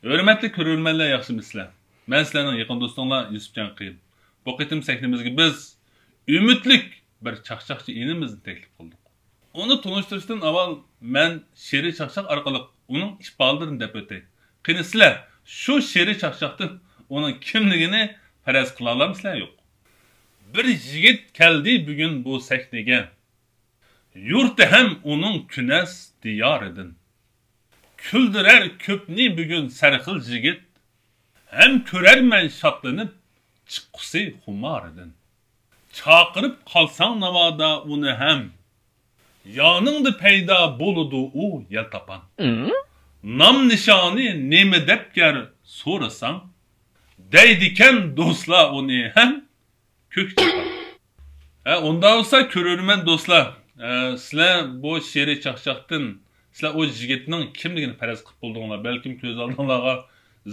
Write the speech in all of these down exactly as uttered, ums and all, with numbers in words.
ھۆرمەتلىك كۆرۈرمەنلەر، ياخشىمۇسىلەر؟ مەن سىلەرنىڭ يېقىن دوستۇڭلار يۈسۈپجان قېيىم. بۇ قېتىم سەھنىمىزگە بىز ئۈمىدلىك بىر چاقچاقچى ئىنىمىزنى تەكلىپ قىلدۇق. ئۇنى تونۇشتۇرۇشتىن ئاۋۋال مەن شېئىرىي چاقچاق ئارقىلىق ئۇنىڭ ئىپادىلىرىنى دەپ ئۆتەي. قېنى سىلەر شۇ شېئىرىي چاقچاقتىن ئۇنىڭ كىملىكىنى پەرەز قىلالامسىلەر، يوق؟ بىر يىگىت كەلدى بۈگۈن بۇ سەھنىگە، يۇرتى ھەم ئۇنىڭ كۈنەس دىيارىدىن. كۈلدۈرەر كۆپنى بۈگۈن سەرخىل يىگىت، ھەم كۆرەرمەن شادلىنىپ چىققۇسى خۇمارىدىن. چاقىرىپ قالساڭ ناۋادا ئۇنى ھەم، يانىڭدا پەيدا بولىدۇ ئۇ يەلتاپان. نام نىشانى نېمە دەپ گەر سورىساڭ، دەيدىكەن دوستلار ئۇنى ھەم كۆك چاپان. ھە، ئۇنداق بولسا كۆرۈرمەن دوستلار، ھە، سىلەر بۇ شېئىرىي چاقچاقتىن سىلەر ئۇ يىگىتنىڭ كىملىكىنى پەرەز قىلىپ بولدۇڭلار. بەلكىم كۆز ئالدىڭلارغا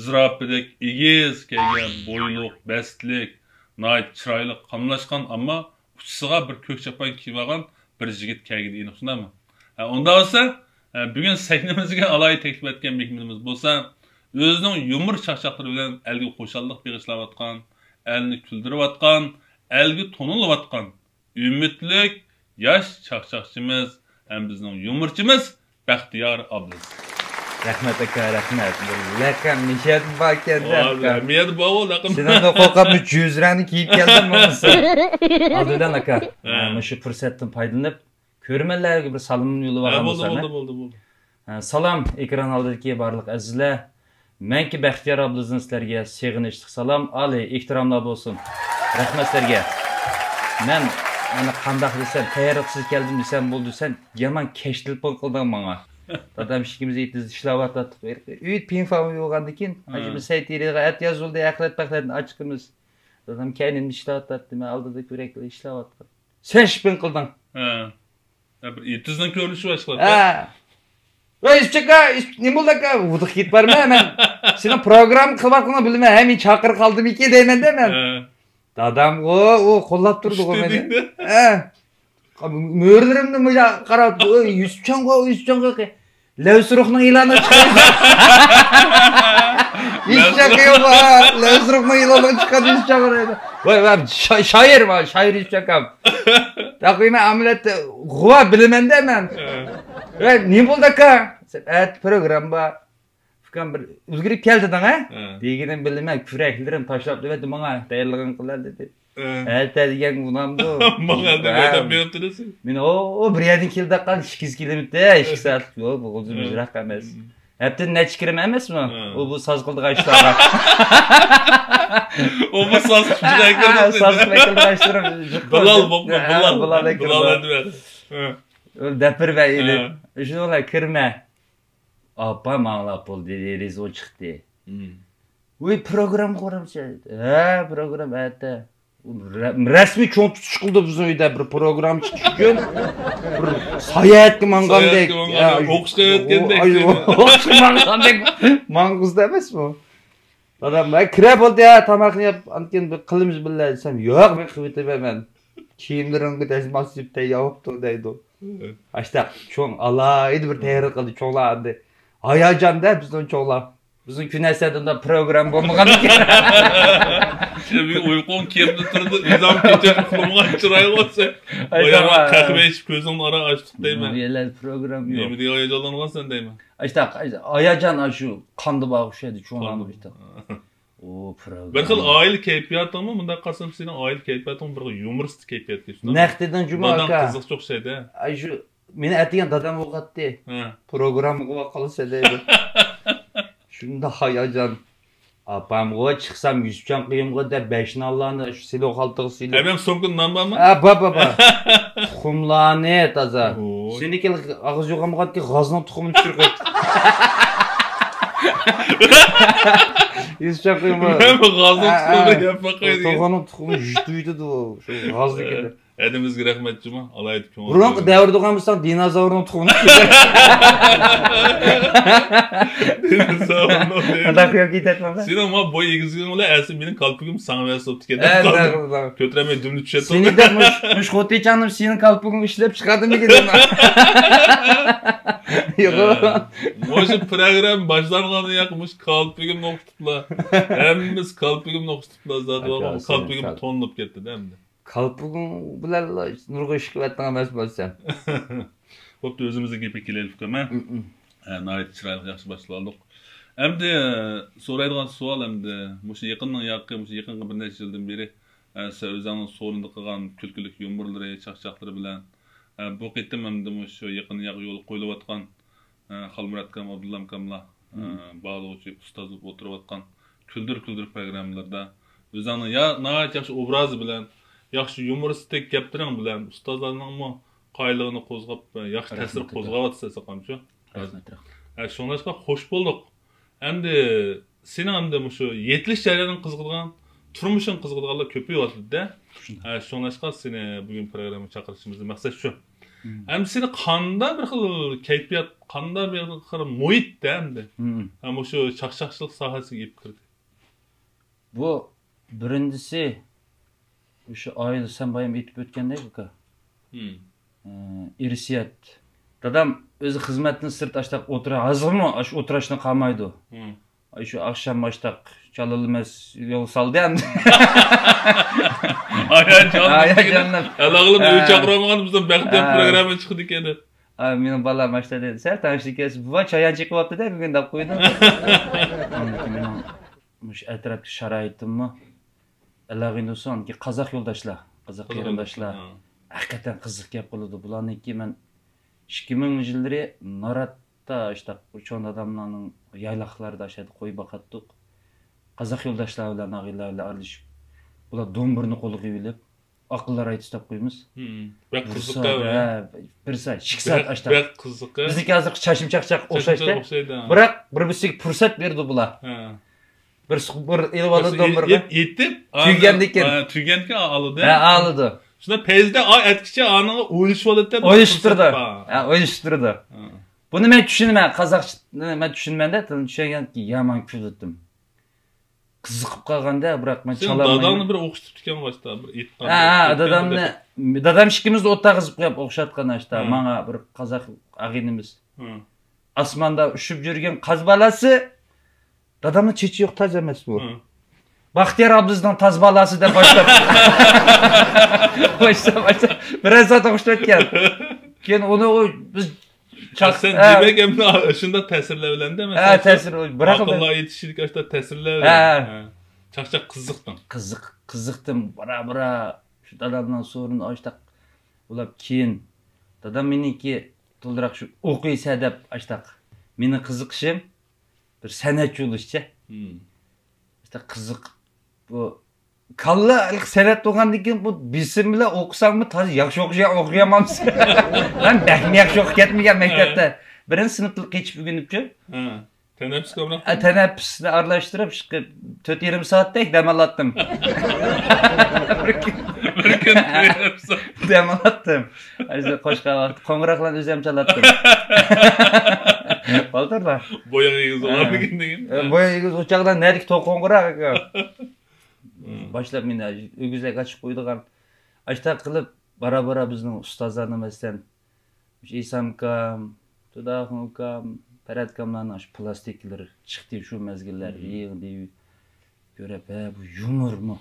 زىراپىدەك ئېگىز كەلگەن، بويلۇق، بەستلىك، ناھايىتى چىرايلىق، قاملاشقان، ئەمما ئۇچىسىغا بىر كۆك چاپان كىيىۋالغان بىر يىگىت كەلگىنى ئېنىق، شۇنداقمۇ؟ ھە، ئۇنداق بولسا، ھە، بۈگۈن سەھنىمىزگە ئالاھىدە تەكلىپ ئەتكەن مېھمىنىمىز بولسا، ئۆزىنىڭ يۇمۇر چاقچاقلىرى بىلەن ئەلگە خۇشاللىق بېغىشلاۋاتقان، ئەلنى كۈلدۈرۈۋاتقان، ئەلگە تونۇلۇۋاتقان ئۈمىدلىك ياش چاقچاقچىمىز ھەم بىزنىڭ يۇمۇرچىمىز بەختىيار ئابلىز. رەھمەت ئاكا، رەھمەت. بىر لەقەم نىشانى بار ئىكەن-دە، ۋاي، ئاكا. ھەممە يەردە بار-ئۇ لەقەم. سېنىڭدىن قورقۇپ، مۇشۇ يۈز رەڭنى كىيىپ كەلدىم، ماڭسا. ئالدى بىلەن، ئاكا، ھە، مۇشۇ پۇرسەتتىن پايدىلىنىپ، كۆرۈرمەنلەرگە بىر سالام يوللىۋالغان بولسام، ھە؟ بولدى، بولدى، بولدى، بولدى. ھە، سالام، ئېكران ئالدىدىكى بارلىق ئەزىزلەر. مەنكى بەختىيار ئابلىزدىن سىلەرگە سېغىنىشلىق سالام، ئالىي ئېھتىراملار بولسۇن. رەھمەت سىلەرگە. مەن، مانا، قانداق دېسەم، تەييارلىقسىز كەلدىم دېسەم بولدى، سەن يامان كەچ تېلېفون قىلدىڭ ماڭا. دادام ئىككىمىز ئېتىزدا ئىشلەۋاتاتتۇق. ئۆيدە پىڭفاڭ يوغاندىن كېيىن، ھە، ھاجىمىز سەي تېرىغا ئەتىياز بولدى، ئەخلەت پەخلەتنى ئاچىقىمىز. دادام كەينىمدە ئىشلەۋاتاتتى، مەن ئالدىدا كۆرەكلەر ئىشلەۋاتقان. سەن شىپىڭ قىلدىڭ. ھە. ھە، بىر ئېتىزنىڭ كۆرۈنۈشى باشقىلار. ھە. ۋەي، يۈسۈپجان ئاكا، يۈسۈپ-، نېمە بولدى ئاكا؟ ۋۇدۇق كېتىپ بارمەن مەن. سېنىڭ پروگرامما قىلىۋاتقىنىڭنى بىلىمەن. ھە، مېنى چاقىرىپ قالدىمىكىن دەيمەن-دە مەن. ھە. دادامغۇ، ئۇ قوللاپ تۇردىغۇ مېنى. ھە. مۈرىلىرىمنى مۇشۇ قاراپ، ئۆي، يۈسۈپجانغۇ، يۈسۈپجانغۇ. لەۋسۇرۇخنىڭ ئېلانىغا چىققان. ھېچ چاقى يوق، ھە. لەۋسۇرۇخنىڭ ئېلانىغا چىققان يۈسۈپجانغۇ دەيدۇ. ۋاي، ۋاي، شا-، شائىر، ۋاي، شائىر يۈسۈپجان ئاكام. تاقىي مەن ئەمەلىيەتتە غۇۋا بىلىمەن-دە مەن. ھە. ۋاي، نېمە بولدى ئاكا؟ ئەتە پروگرامما بار. ئۇكام بىر ئۈلگۈرۈپ كەل دېدىڭ، ھە؟ ھە. دېگىنىم بىلىمەن، كۈرەكلىرىم تاشلاپ دەۋەتتى ماڭا، تەييارلىقىڭ قىلە دېدى. ھە. ئەتە دېگەن ئۇنامدۇ؟ ماڭا دەپ ھە. ئادەم بېرىپ تۇرىسىز. مېنى ئۇ، ئۇ بىر يەردىن كېلىدىغان ئىككى يۈز كىلومېتىر، ئىككى سائەتلىك يول، بۇ ھە. يىراق ئەمەس. ھە. ھەپتىدە نەچچە كىرىم ئەمەسمۇ؟ ھە. ئۇ بۇ ساز قىلىدىغان ئىشلارغا. ئۇ بۇ ساز قىلىدىغان ھە، ساز قىلىدىغان ئىشلىرىم. بىلال بوپمۇ، ھە، بىلال. بىلال ئەكبەر. بىلال ئەكبەر. ھە. دەپ بېرىۋەر ئىلى. ھە. شۇنىڭ بىلەن كىرمە. ئاپام ئاڭلاپ بولدى، رېزو چىقتى. ھىم. ۋوي، پروگرامما قۇرامچە؟ ھە، پروگرامما ئەتە. رە-، رەسمىي چوڭ تۇتۇش قىلدى بىزنىڭ ئۆيدە بىر پروگرامما چىقىش ئۈچۈن. بىر ساياھەتكە ماڭغاندەك. ساياھەتكە ماڭغاندەك، يا، ئوقۇشقا كەتكەندەك. ئاي، ئوقۇشقا ماڭغاندەك. ماڭغۇزدا ئەمەسمۇ؟ دادام، ۋاي، كىرە بولدى، ھە، تاماقنى يەپ، ئاندىن كېيىن بىر قىلىمىز بىللە دېسەم، ياق، مەن قىلىۋېتىمەن مەن. كىيىملىرىڭگە دەسمال سېلىپ تەييار بوپتۇ دەيدۇ. ھە. ئاشتاق چوڭ ئالاھىدە بىر تەييارلىق قىلدى چوڭلار ئەمدى. ھاياجان-دە بىزنىڭ چوڭلار. بىزنىڭ كۈنەسەدە ئۇنداق پروگرامما بولمىغان ئىكەن. شۇ بىر ئۇيقۇڭ كېرىدە تۇرىدۇ، ئۆزۈڭ كېچە ئۇخلىمىغان چىرايلىق بولسا. ئايداڭ، باياغى قەھۋە ئىچىپ كۆزۈڭنى ئارا ئاچتۇق دەيمەن. بۇ يەرلەردە پروگرامما يوق. نېمە دېگەن ھاياجانلانغانسەن دەيمەن. ئاشتاق ھاياجان، ئاشۇ قاندا بار ئوخشايدۇ، چوڭلارنىڭ قاندا. ئاشتاق. ئۇ پروگرامما. بىر خىل ئائىلە كەيپىياتىڭمۇ، مۇنداق قارىسام سېنىڭ ئائىلە كەيپىياتىڭ بىر يۇمۇرىستىك كەيپىياتكە چۈشتى. نەق دېدىڭ جۇمۇ ئاكا. داداڭ قىزىقچى ئوخشايدۇ. ئاي، شۇ مېنى ئەتىگەن دادام ئويغاتتى. ھە. پروگراممىغا قالسا دەيدۇ. شۇنداق ھاياجان. ئاپامغۇ چىقسام يۈسۈپجان قېيۇمغۇ دەپ بەش نانلارنى شۇ سېلىۋ خالتىغا سېلىپ. ئەمەم سومكىدا نان بارمۇ؟ ھە، بار، بار، بار. تۇخۇملارنى تازا. ھوي. سېنىڭكى ئاغزى يوغانمىغانكى غازنىڭ تۇخۇمىنى چۈشۈرۈپ قويۇپتۇ. يۈسۈپجان قېيۇمغۇ. مەن بۇ غازنىڭ ھە، تۇخۇمىنى ھە. يەپ باقاي دېگەن. تۇخۇمنىڭ تۇخۇمى يۇتۇۋېتىدۇ شۇ غازنىڭكىنى. ھەدىمىزگە رەھمەت جۇما، ئالايىتى كۆڭۈل. بۇرۇنقى دەۋردە قالمىساڭ، دىنوزاۋرنىڭ تۇخۇمى. دىنوزاۋرنىڭ تۇخۇمى. سېنىڭ ما بوي ئېگىزلىكىڭ بىلەن ئەسلى مېنىڭ كالپۇكۇم ساڭا مەس بولۇپتىكەن. كۆتۈرەلمەي دۈملە چۈشەتتىڭ. سېنى دەپ مۇش، مۇش خوتىنىڭ ئىشلەپ چىقاردىمىكىن دەپ. يوق. مۇشۇ پروگرامما باشلانغان ياق، مۇشۇ كالپۇكۇمنى ئوخشىتىپلا. ھەممىسى كالپۇكۇمنى ئوخشىتىپلا، زادى كالپۇكۇم تونۇلۇپ كەتتى-دە ئەمدى. كالپۇكۇڭ بىلەنلا نۇرغۇن ئىش قىلىۋەتتىڭ ئەمەسمۇ سەن؟ بوپتۇ، ئۆزىمىزنىڭ گېپىگە كېلەيلى ئۇكام، ھە؟ ھە، ناھايىتى چىرايلىق، ياخشى باشلىۋالدۇق. ئەمدى سورايدىغان سوئال ئەمدى، مۇشۇ يېقىننىڭ ياقى، مۇشۇ يېقىنقى بىر نەچچە يىلدىن بېرى، ئە، سەن ئۆزۈڭنىڭ سورۇندا قىلغان كۈلكىلىك يۇمۇرلىرى، چاقچاقلىرى بىلەن، ئە، بۇ قېتىم ئەمدى مۇشۇ يېقىننىڭ ياقى يولغا قويۇلۇۋاتقان، ئە، خالمۇرات ئاكام، ئابدۇللا ئاكاملار، ئە، باھالىغۇچى ئۇستاز بولۇپ ئولتۇرۇۋاتقان كۈلدۈر كۈلدۈر پروگراممىلىرىدا ئۆزۈڭنىڭ يا-، ناھايىتى ياخشى ئوبرازى بىلەن، ياخشى يۇمۇرىستىك گەپلىرىڭ بىلەن ئۇستازلارنىڭمۇ قايىللىقىنى قوزغاپ، ياخشى تەسىر قوزغاۋاتىسەن، ساقامچۇ. رەھمەت، رەھمەت. ھە، شۇڭلاشقا خوش بولدۇق. ئەمدى سېنىڭ ئەمدى مۇشۇ يېتىلىش جەريانىڭ قىزىقىدىغان، تۇرمۇشۇڭ قىزىقىدىغانلار كۆپىيىۋاتىدۇ-دە. شۇنداق. ھە، شۇڭلاشقا سېنى بۈگۈن پروگراممىغا چاقىرىشىمىزدىن مەقسەت شۇ. ئەمدى سېنى قانداق بىر خىل كەيپىيات، قانداق بىر خىل مۇھىت-دە ئەمدى. ھە، مۇشۇ چاقچاقچىلىق ساھەسىگە ئېلىپ كىردى. بۇ بىرىنچىسى، ئوشۇ ئائىلە سەن بايام ئېيتىپ ئۆتكەندەك، ئۇكا. ئىرسىيەت. دادام ئۆزى خىزمەتتىن سىرت ئاشتاق ئولتۇرا، ھازىرمۇ ئاشۇ ئولتۇراشتىن قالمايدۇ. ئاشۇ ئاخشام ئاشتاق چالىلىماس يول سالدى ئەمدى. ھاياجانلىنىپ. ھاياجانلىنىپ. ھەلە ئۆي چاقىرالمىغان بىزنىڭ بەختىيار پروگرامما چىقىدىكەن دەپ. مېنىڭ بالام ئاشتا دېدى، سەل تەڭشىلىپ كەلسە، بوۋا، چايان چېقىۋاپتۇ-دە بۈگۈن دەپ قويدۇم. ئاندىن كېيىن مېنىڭ مۇشۇ ئەتراپتىكى شارائىتىممۇ، ئەلاغىندۇسۇ، قازاق يولداشلار، قازاق قېرىنداشلار ھەقىقەتەن قىزىق گەپ قىلىدۇ. بۇلارنىڭكى مەن ئىككى مىڭىنچى يىللىرى ناراتتا ئاشتاق چوڭ داداملارنىڭ يايلاقلاردا ئاشۇ يەردە قوي باقاتتۇق. قازاق يولداشلار بىلەن، ئاغىنىلەر بىلەن ئارىلىشىپ، بۇلار دومبۇرىنى قولىغا ئېلىپ، ئاقىللار ئېيتىش دەپ قويىمىز. بەك قىزىق. بىر سائەت، بىر سائەت، ئىككى سائەت ئاشتاق. بەك قىزىق. بىزنىڭكى ھازىرقى چاچما چاقچاق ئوخشايدۇ. بىراق بىر-بىرسىگە پۇرسەت بېرىدۇ بۇلار. بىر سۇ-، بىر ئېلىۋالىدۇ دومبۇرىغا. ئېتىپ، تۈگىگەندىن كېيىن. ھە، تۈگىگەندىن كېيىن ئالىدۇ. ھە، ئالىدۇ. شۇنداق پەيزىدە ئا-، ئەتكىچە ئانىڭغا ئوينىشىۋالىدۇ. ئوينىشىپ تۇرىدۇ. ھە، ئوينىشىپ تۇرىدۇ. بۇنى مەن چۈشىنىمەن، قازاقچىنى مەن چۈشىنىمەن-دە، تىلنى چۈشەنگەنكى يامان كۈلدۈم. قىزىقىپ قالغاندا، بىراق مەن چالالمايمەن. سېنىڭ داداڭنى بىر ئوخشىتىپتىكەن ئاشتا، بىر ئېيتقان. ھە، ھە، دادامنى، دادام ئىككىمىزنى ئولتۇرغۇزۇپ قويۇپ ئوخشاتقان ئاشتا. ماڭا بىر قازاق ئاغىنىمىز. ئاسماندا ئۇچۇپ يۈرگەن قاز بالاسى، دادامنىڭ چېچى يوق، تاز ئەمەس بۇ. بەختىيار ئابلىزنىڭ تاز بالاسى دەپ باشلاپ. باشلاپ، باشلاپ. بىرەر سائەت ئوخشىتىۋەتكەن. كېيىن ئۇنى ئۇ، بىز چاق-، سەن دېمەك ئەمدى شۇنداق تەسىرلەر بىلەن دە، مەسىلەن، ھە، تەسىر، بىراق ئاقىللار ئېيتىشىدىكى ئاشۇنداق تەسىرلەر بىلەن. ھە. چاقچاق قىزىقتىڭ. قىزىق، قىزىقتىم. بارا-بارا شۇ دادامنىڭ سورۇنىنى ئاشتاق بولۇپ كېيىن دادام مېنىڭكى تولىراق شۇ ئوقۇيسەن دەپ ئاشتاق مېنىڭ قىزىقىشىم بىر سەنئەتچى بولۇشچە. ئاشتاق قىزىق بۇ كاللا سەنئەت بولغاندىن كېيىن بۇ بېسىم بىلەن ئوقۇساڭمۇ تازا ياخشى ئوقۇيا-، ئوقۇيالمامسەن. مەن بەكمۇ ياخشى ئوقۇپ كەتمىگەن مەكتەپتە. بىرىنچى سىنىپتا قېچىپ ئۆگىنىپچۇ. ھە. تەنەپپۇسكە ئامراق. ئە، تەنەپپۇسنى ئارىلاشتۇرۇپ، شۇ تۆت يېرىم سائەتتەك دەم ئالاتتىم. بىر كۈن، بىر كۈن تۆت يېرىم سائەت. دەم ئالاتتىم. ئاشۇ قوشقان ۋاقىت قوڭغۇراقلارنى ئۆزۈم چالاتتىم. بالدۇرلا. بوياق ئېگىز بولغاندىكىن دېگىن. ئە، بوياق ئېگىز ئۇ چاغدا نەدىكى توق قوڭغۇراق. باشلاپ مېنى ئۆگزەك ئاچىپ قويىدىغان. ئاشتاق قىلىپ، بارا-بارا بىزنىڭ ئۇستازلارنى، مەسىلەن، مۇشۇ ئېسام ئاكام، تۇداخۇن ئاكام، پەرھات ئاكاملارنىڭ ئاشۇ پىلاستىكىلىرى چىقتى شۇ مەزگىللەر. يېڭى دېۋى كۆرۈپ، ھە، بۇ يۇمۇرمۇ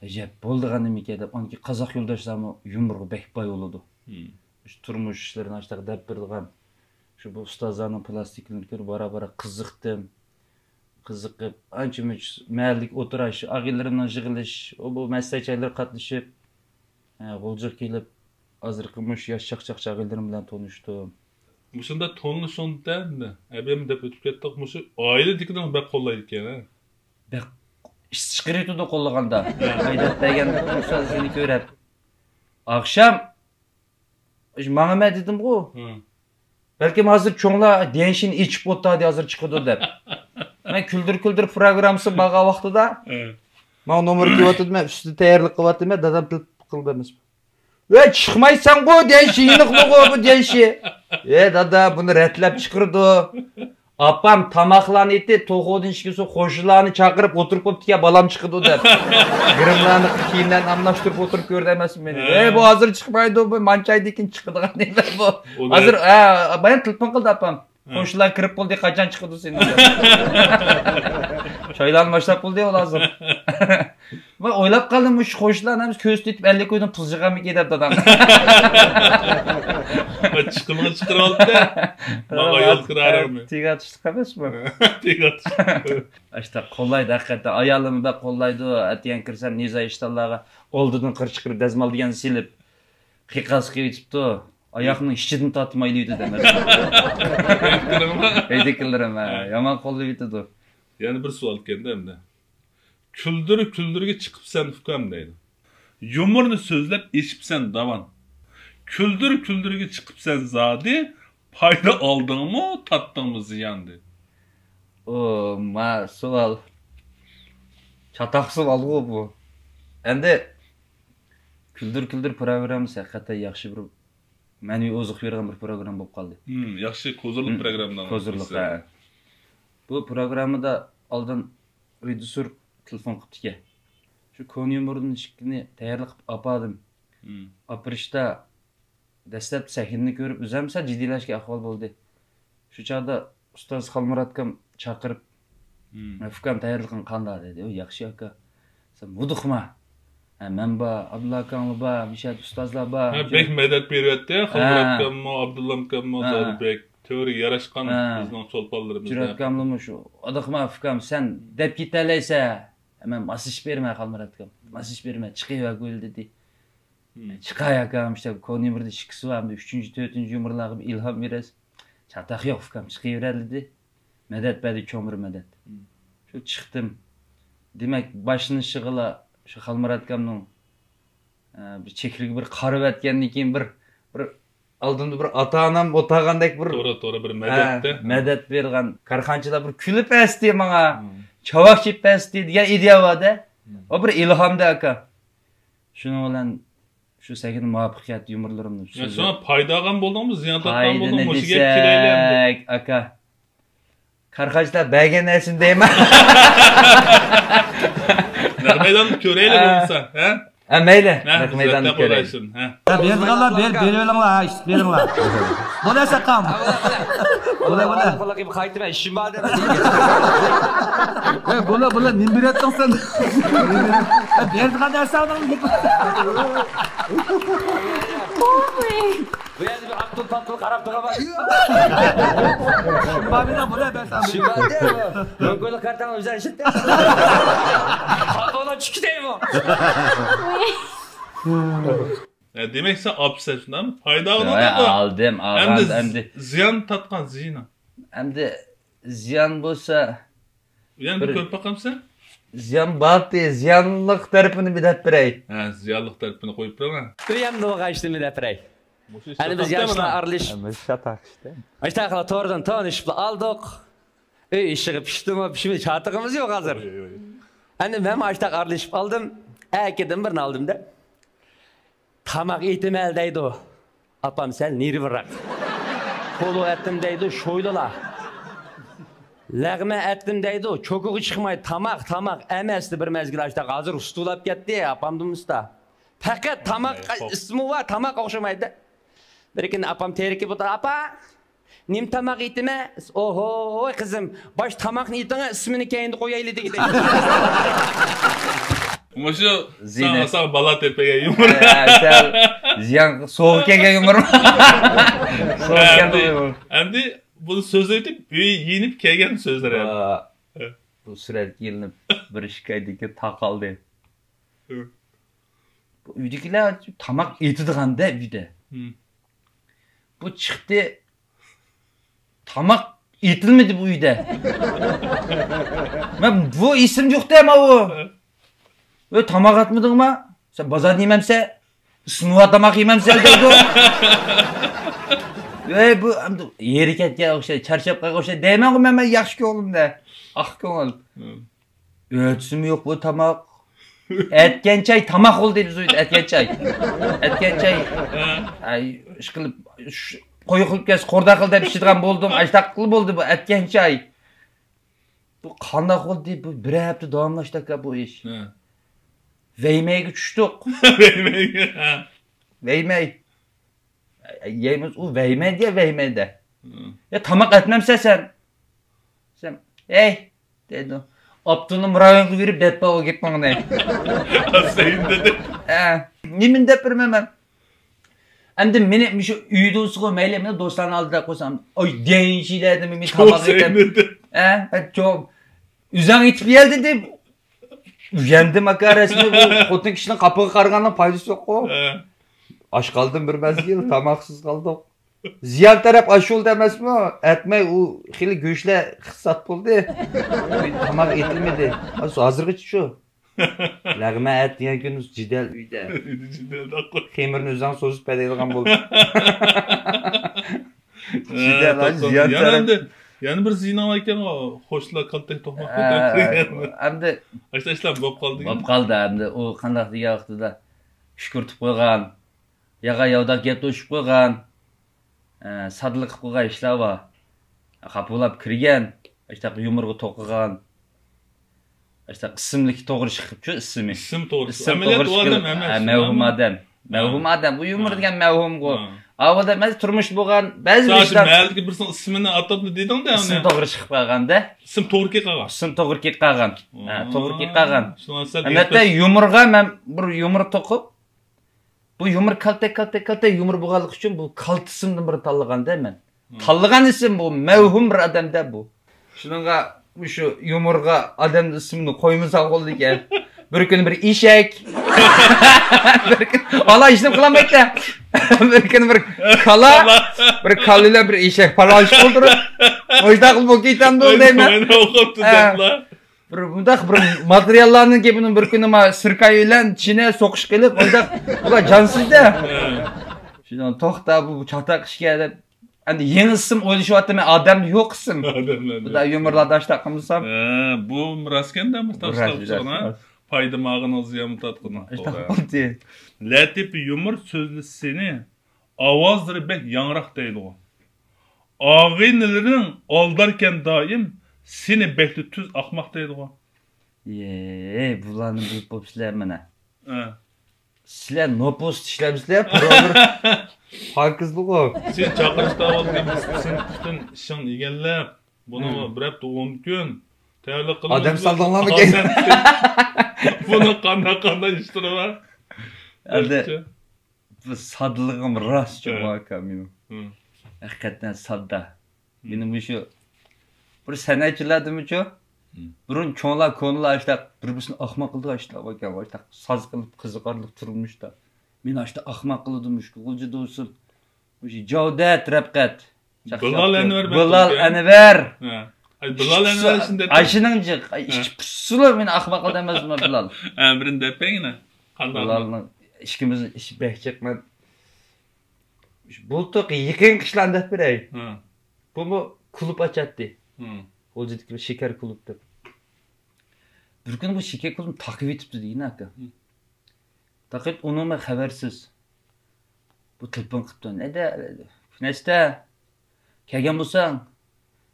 ئەجەب بولىدىغان نېمىكەن دەپ، ئاندىكىن قازاق يولداشلارمۇ يۇمۇرغا بەك باي بولىدۇ. شۇ تۇرمۇش ئىشلىرىنى ئاشتاق دەپ بېرىدىغان، شۇ بۇ ئۇستازلارنىڭ پىلاستىكىلىرىنى كۆرۈپ، بارا-بارا قىزىقتىم. قىزىقىپ، ئانچە-مۇنچە مەھەللىدىكى ئولتۇراش، ئاغىنىلىرىمنىڭ يىغىلىش، ئۇ بۇ مەسلىھەت جايلىرىغا قاتنىشىپ، ھە، غۇلجىغا كېلىپ، ھازىرقى مۇشۇ ياش چاقچاق ئاغىنىلىرىم بىلەن تونۇشتۇم. مۇشۇنداق تونۇشۇڭدا ئەمدى، ئەبەم دەپ ئۆتۈپ كەتتۇق، مۇشۇ ئائىلىدىكىلەر بەك قوللايدىكەن، ھە؟ بەك ئىس چىقىرىۋېتىدۇ قوللىغاندا. ھايداپ بەرگەندە ئۇستازىنى كۆرۈپ. ئاخشام ماڭىمەن دېدىمغۇ. بەلكىم ھازىر چوڭلار ديەنشىنى ئېچىپ ئولتۇردى، ھازىر چىقىدۇ دەپ. مەن كۈلدۈر كۈلدۈر پروگراممىسى بارغان ۋاقتىدا ماڭا نومۇر كېلىۋاتىدۇ، مەن ئۈستىدە تەييارلىق قىلىۋاتىمەن، دادام تېلېفون قىلدى ئەمەسمۇ. ۋەي، چىقمايسەنغۇ دېيىشى، يېنىقلىغۇ بۇ دېيىشى. ۋەي دادا، بۇنى رەتلەپ چىقىرىدۇ. ئاپام تاماقلارنى ئېتىپ، توخۇدىن ئىچكۈسى قوشنىلارنى چاقىرىپ ئولتۇرۇپ بوپتىكەن، بالام چىقىدۇ دەپ. گىرىملارنى، كىيىملەرنى ئالماشتۇرۇپ ئولتۇرۇپ كۆردى ئەمەسمۇ مېنى؟ ھە. ۋەي، بۇ ھازىر چىقمايدۇ، بۇ مانچە ئايدىن كېيىن چىقىدىغان نېمە بۇ؟ ھازىر، ھە، بايام تېلېفون قىلدى ئاپام. قوشنىلار كىرىپ بولدى، قاچان چىقىدۇ سېنى؟ چايلارنى باشلاپ بولدى ئۇلار ھازىر. مەن ئويلاپ قالدىم، مۇشۇ قوشنىلارنى ھەممىسى كۆزىتىپ ئەللىك ئويدىن پۇل يىغامىكىن دەپ دادام. چىقىمغا چىقىرىۋالدى. ماڭا يول كىرارىمۇ؟ تېگى ئاتۇشلۇق ئەمەسمۇ؟ تېگى ئاتۇشلۇق. ئاشتا قوللايدۇ ھەقىقەتەن، ئايالىممۇ بەك قوللايدۇ. ئەتىگەن كىرسەم نىزا ئىشتانلارغا ئالدىدىن قىر چىقىرىپ دەزمال دېگەن سېلىپ، قىيقاس قىلىۋېتىپتۇ. ئاياقنىڭ ئىچىدىن تارتمايلى ئۆتىدۇ دەمەس. ئۆيدىكىلىرىڭمۇ؟ ئۆيدىكىلىرىم، ھە، ھە. يامان قوللاپ ئۆتىدۇ. يەنە بىر سوئال كەلدى ئەمدى. كۈلدۈر كۈلدۈرگە چىقىپسەن ئۇكام دەيدۇ. يۇمۇرنى سۆزلەپ ئېشىپسەن داۋان. كۈلدۈر كۈلدۈرگە چىقىپسەن زادى، پايدا ئالدىڭمۇ، تارتتىڭمۇ زىيان دەيدۇ. ئۇ، ما سوئال. چاتاق سوئالغۇ بۇ. ئەمدى كۈلدۈر كۈلدۈر پروگراممىسى ھەقىقەتەن ياخشى بىر مەنىۋى ئوزۇق بېرىدىغان بىر پروگرامما بولۇپ قالدى. ھىم، ياخشى كوزىرلىق ھىم، پروگرامما. كوزىرلىق، ھە. بۇ پروگراممىدا ئالدىن رېژىسسور تېلېفون قىپتىكەن. شۇ كونا يۇمۇردىن ئىككىنى تەييارلىق قىلىپ ئاپاردىم. ھىم. ئاپىرىشتا دەسلەپ سەھنىنى كۆرۈپ ئۆزەم سەل جىددىيلەشكەن ئەھۋال بولدى. شۇ چاغدا ئۇستاز خالمۇراتكام چاقىرىپ، ھىم. «ئۇكام، تەييارلىقىڭ قانداق؟» دېدى. «ئۇ ياخشى ئاكا.» دېسەم، «ۋۇدۇقما؟ ھە، مەن بار، ئابدۇللا ئاكاڭلار بار، مۇشۇ يەردە ئۇستازلار بار.» ھە، بەك مەدەت بېرىۋەتتى، ھە. خالمۇراتكاممۇ، ئابدۇللامكاممۇ، ھە. زادى بەك تۈرى ياراشقان ھە. بىزنىڭ چولپانلىرىمىزغا. جۈرئەتكاملىمۇ شۇ، «ۋۇدۇقما ئۇكام، سەن دەپ كېتەلەيسە.» ھە، مەن ماسلىشىپ بېرىمەن، خالمۇراتكام. ماسلىشىپ بېرىمەن، چىقىۋەرگىلى دېدى. ھىم. چىقاي ئاكام، ئىشتە كونا يۇمۇردا ئىككىسى بار، ئەمدى ئۈچىنچى، تۆتىنچى يۇمۇرلارغا بىر ئىلھام بېرەس. چاتاق يوق ئۇكام، چىقىۋېرەيلى دېدى. مەدەت بەردى، چوڭ بىر مەدەت. ھىم. شۇ چىقتىم. دېمەك، باشلىنىشىغىلا شۇ خالمۇراتكامنىڭ، ئە، بىر چېھرىگە بىر قارىۋەتكەندىن كېيىن بىر، بىر ئالدىمدا بىر ئاتا-ئانام ئولتۇرغاندەك بىر توغرا، توغرا، بىر ھە، مەدەتتە. مەدەت بېرىدىغان كارخانىچىلار بىر كۈلۈپ ئەستى ماڭا، ھىم. چاۋاك چېپىپ ئەستى دېگەن ئىدىيە بار-دە. ھىم. ئۇ بىر ئىلھامدى ئاكا. شۇنىڭ بىلەن شۇ سەھنىدە مۇۋەپپەقىيەت يۇمۇرلىرىمنى يا، سۆزلەپ شۇڭا پايدا ئالغان بولدۇڭمۇ، زىيان تارتقان بولدۇڭمۇ؟ پايدىنى مۇشۇ گەپكە كېلەيلى ئەمدى. دېسەك، ئاكا. كارخانىچىلار بەرگەن نەرسىنى دەيمەن. نەق مەيداننى كۆرەيلى ھە. بولمىسا، ھە؟ ھە، مەيلى. ھە، نەق مەيداننى كۆرەيلى. ھە. يا، بېرىدىغانلار بېر-، بېرىۋېلىڭلار، ھە، ئىشلىتىپ بېرىڭلار. بولە ساقام. بولە، بولە. قايتىمەن، ئىشىم بار دەپ. ھە، بولە، بولە، نېمە بېرەتتىڭ سەن؟ ھە، بېرىدىغان نەرسەڭنى. بۇ يەردە بىر ئاقتۇل پاقتۇل قاراپ تۇرغان بار. بابىدا بۇنى بەرسەم. شىمالدە مۆڭكۈلۈك كارتاڭ ئۆزەن شىتتى. قاپىغا چۈشتى دەيمۇ. ھە، دېمەك، سەن ئاپسەن شۇنداقمۇ؟ پايدا ئالدىڭ ۋاي، دەيدۇ. ئالدىم، ئالغان ئەمدى ئەمدى. زىيان تارتقان زىيىنىڭ. ئەمدى زىيان بولسا، يەنە بىر بىر كۆرۈپ باقامسەن؟ زىيان بارتى، زىيانلىق تەرىپىنى بىر دەپ بېرەي. ھە، زىيانلىق تەرىپىنى قويۇپ بېرىڭە. ئۆيەمدە بولغان ئىشنى بىر دەپ بېرەي. مۇشۇ ئەنە بىز شاتاقتا ياشلار مانا. ئارىلىشىپ. ھە، مۇشۇ شاتاق ئىشتە. ئاشتاقلا توردىن تونۇشۇپلا ئالدۇق. ئۆي ئىشىغا پىشتىمۇ، پىشمىدى، چاتىقىمىز يوق ھازىر. ئۆي، ئۆي. ئەمدى مەن ئاشتاق ئارىلىشىپ ئالدىم. ئەكىدىم بىرنى ئالدىم-دە. تاماق ئېتىمەن دەيدۇ. ئاپام سەل نېرۋىراق. پولۇ ئەتتىم دەيدۇ، شويلىلا. لەغمەن ئەتتىم دەيدۇ، چوكىغا چىقماي تاماق، تاماق ئەمەستى بىر مەزگىل ئاشتاق. ھازىر ئۇستىلاپ كەتتى، ئاپامدىن ئۇستا. پەقەت تاماق ئەي، خوپ. ئىسمى بار، تاماق ئوخشىمايدۇ. بىر كۈنى ئاپام تېرىكىپ ئولتۇر، ئاپا، نېمە تاماق ئېتىمەن؟ ئوھوي، قىزىم، باش تاماقنى ئېتىڭە، ئىسمىنى كەينىدە قويايلى دېگىدى. مۇشۇ زىينەت. ساڭا، ساڭا بالا تېپىگەن يۇمۇر. ھە، سەل زىيان، سوغۇق كەلگەن يۇمۇر. سوغۇق كەلدى ئەمدى، يۇمۇر. ئەمدى بۇنى سۆزلىۋېتىپ، ئۆيگە يېنىپ كەلگەن سۆزلىرى. ۋا، ھە. بۇ سۈرەتكە ئېلىنىپ، بىر ئىككى ئايدىن كېيىن تاقالدى. ھە. بۇ ئۆيدىكىلەر تاماق ئېتىدىغان-دە ئۆيدە. ھىم. بۇ چىقتى. تاماق ئېتىلمىدى بۇ ئۆيدە. مەن بۇ ئېسىمدە يوق-دە ماۋۇ. ھە. ۋەي، تاماق ئاتمىدىڭما؟ سەن بازاردا يېمەمسەن؟ ئىسسىنىۋا تاماق يېمەمسەن دەيدۇ. ۋەي، بۇ ئەمدى ھېرى كەتكەن ئوخشايدۇ، چارچاپ قالغان ئوخشايدۇ دەيمەنغۇ مەن، مەن ياخشى كۆڭلۈمدە. ئاق كۆڭۈل. ھىم. ئۆتسىمۇ يوق بۇ تاماق. ئەتكەن چاي تاماق بولدى بىز ئۆيدە، ئەتكەن چاي. ئەتكەن چاي. ئاي، ئىشقىلىپ، قوي قىلىپ كەلسە، قورداق قىل دەپ ئىچىدىغان بولدۇم. ئاشتاقلا بولدى بۇ ئەتكەن چاي. بۇ قانداق بولدى؟ بۇ بىر ھەپتە داۋاملاشتى ئاكا بۇ ئىش. ۋەيمەيگە چۈشتۇق. ۋەيمەيگە، ھە. ۋەيمەي. يەيمىز، ئۇ ۋەيمەي دېگەن ۋەيمەيدە. يا تاماق ئەتمەمسەن سەن؟ دېسەم، ھەي، دەيدۇ. ئاپتونوم رايونغا بېرىپ دەپ بەر ئۇ گېپىڭنى. سەيىن دېدى. ھە، نېمىنى دەپ بېرىمەن مەن؟ ئەمدى مېنى مۇشۇ ئۆيدە بولسىغۇ مەيلى، مېنى دوستلارنىڭ ئالدىدا قويسام، ئاي، دېيىنچىلەردىن مېنى تاماق ئېتىپ. ھە، چوڭ. ئۆزۈڭ ئېتىپ يەل دېدى. ئۆگەندىم ئاكا، رەسمىي بۇ خوتۇن كىشىنىڭ قاپىغا قارىغاننىڭ پايدىسى يوققۇ. ئاچ قالدىم بىر مەزگىل، تاماقسىز قالدۇق. زىيان تەرەپ ئاشۇ بولدى ئەمەسمۇ؟ ئەتمەي ئۇ خېلى گۆشلەر ئىقتىساد بولدى. تاماق ئېتىلمىدى. ھازىرغىچە شۇ. لەغمەن ئەتە دېگەن كۈنى جېدەل ئۆيدە. ئۆيدە جېدەل. خېمىرنى ئۆزۈڭ سوزۇپ بەرەيدىغان بولدى. جېدەل، ھە، زىيان تەرەپ. يەنە بىر زىيىنىڭ باركەن، خوشلا كالتەك توقماق. ئەمدى ئاشتا ئىشلار بولۇپ قالدى. بولۇپ قالدى ئەمدى. ئۇ قانداق دېگەن ۋاقتىدا كۈشكۈرتۈپ قويغان، ياغا ياۋداق گەپ توشۇپ قويغان. ئە، سادىلىق قىلىپ قويغان ئىشلار بار. خاپا بولاپ كىرگەن، ئاشتاق يۇمۇرغا توقۇغان. ئاشتاق ئىسىملىكى توغرا چىقىپچۇ، ئىسمى. ئىسىم توغرا. ئىسىم ئەمەلىيەتتە توغرا ئۇ ئادەم چىقىپ، ئەمەس، ئە، مەۋھۇم ئادەم. ھە. مەۋھۇم ئادەم. بۇ يۇمۇر دېگەن مەۋھۇمغۇ. ھە. ئاۋۇ ئادەم ئەمەس، تۇرمۇشتا بولغان بەزى ئىشلار. مەھەللىدىكى بىرسىنىڭ ئىسمىنى ئاتاپلا دېدىڭ-دە، ئىسمى توغرا چىقىپ قالغان-دە. ئىسىم توغرا كېلىپ قالغان. ئىسىم توغرا كېلىپ قالغان. ھە، توغرا كېلىپ قالغان. ئەلۋەتتە، يۇمۇرغا مەن بىر يۇمۇر توقۇپ، بۇ يۇمۇر كالتەك، كالتەك، كالتەك يۇمۇر بولغانلىقى ئۈچۈن بۇ كالتە ئىسىمدىن بىرنى تاللىغان-دە مەن. تاللىغان ئىسىم بۇ، مەۋھۇم بىر ئادەم-دە بۇ. شۇنىڭغا مۇشۇ يۇمۇرغا ئادەمنىڭ ئىسمىنى قويمىساڭ بولىدىكەن. بىر كۈنى بىر ئېشەك. بىر كۈنى، ئالا ئىشنى قىلالمايتتى. بىر كۈنى بىر كالا، بىر كالا بىلەن بىر ئېشەك پاراڭلىشىپ ئولتۇرۇپ، مۇشۇنداق قىلىپ بولۇپ كېتەمدۇ دەيمەن. بىر مۇنداق بىر ماتېرىياللارنىڭ گېپىنى بىر كۈنى ما سىركاي بىلەن چىنە سوقۇشقا قېلىپ، ئۇنداق بۇلار جانسىز-دە. شۇنىڭ توختا بۇ چاتاق ئىشكە دەپ، ئەمدى يېڭى ئىسىم ئويلىشىۋاتىمەن، ئادەمدە يوق ئىسىم. ئادەملەردە. بۇدا يۇمۇرلاردا ئاشتاق قىلمىسام. ھە، بۇ راست ئىكەن-دە، مۇشۇنداق ئىشلار قىلساڭ، ھە. پايدا ماغىنىڭ زىيانمۇ تارتقىنىڭ. ئاشتاق بولدى. لەتىپە يۇمۇر سۆزلىسە سېنى، ئاۋازلىرى بەك ياڭراق دەيدىغۇ. ئاغىنىلىرىڭ ئالداركەن دائىم، سېنى بەكلا تۈز ئاخماق دەيدىغۇ. يەي، بۇلارنى بىلىپ بوپسىلەر مانا. ھە. سىلەر نوپۇس ئىشلەمسىلەر، پروگر-، پاكىزلىغۇ. سېنى چاقىرىشتا ئاۋۋال سىنىپتىن ئىشىڭنى ئىگىلەپ، بۇنىڭغا بىر ھەپتە ئون كۈن تەۋەلىك قىلىپ ئادەم سالدىڭلارمىكەن؟ بۇنىڭ قانداق، قانداق ئىشلىرى بار؟ ئەمدى بۇ ساددىلىقىم راست چوڭ ئاكا مېنىڭ. ھەقىقەتەن ساددا. مېنىڭ مۇشۇ بىر سەنئەتچىلەردىمۇچۇ، بۇرۇن چوڭلار، كونىلار ئاشتاق بىر-بىرسىنى ئاخماق قىلىدىغان ئىشلار باركەن، ئاشتاق سازغىنىپ، قىزىقارلىق تۇرمۇشتا. مېنى ئاشتاق ئاخماق قىلىدۇ، مۇشۇ غۇلجىدا بولسۇن، مۇشۇ جاۋدەت رەپقەت. بىلال ئەنۋەر. بىلال ئەنۋەر. ھە. ئاي، بىلال ئەنۋەر شۇنداق. ئاشۇنىڭ جىق، ئىچ پۇشسىلا مېنى ئاخماق قىلىدۇ ئەمەسمۇ بىلال؟ ئەمرىنى دەپ بەرگىنە. قانداق؟ بىلالنىڭ ئىككىمىزنىڭ ئىچى بەك جىق، مەن بۇلتۇر يېقىنقى ئىشلارنى دەپ بېرەي. ھە. بۇمۇ كۇلۇب ئاچاتتى. ھە. غۇلجىدىكى بىر شېكەر كۇلۇب دەپ. بىر كۈنى بۇ شېكەر كۇلۇبنى تاقىۋېتىپتۇ دېگىنە ئاكا. ھە. تاقىۋېتىپ ئۇنىڭ بىلەن خەۋەرسىز. بۇ تېلېفون قىپتۇ. نەدە؟ كۈنەستە. كەلگەن بولساڭ،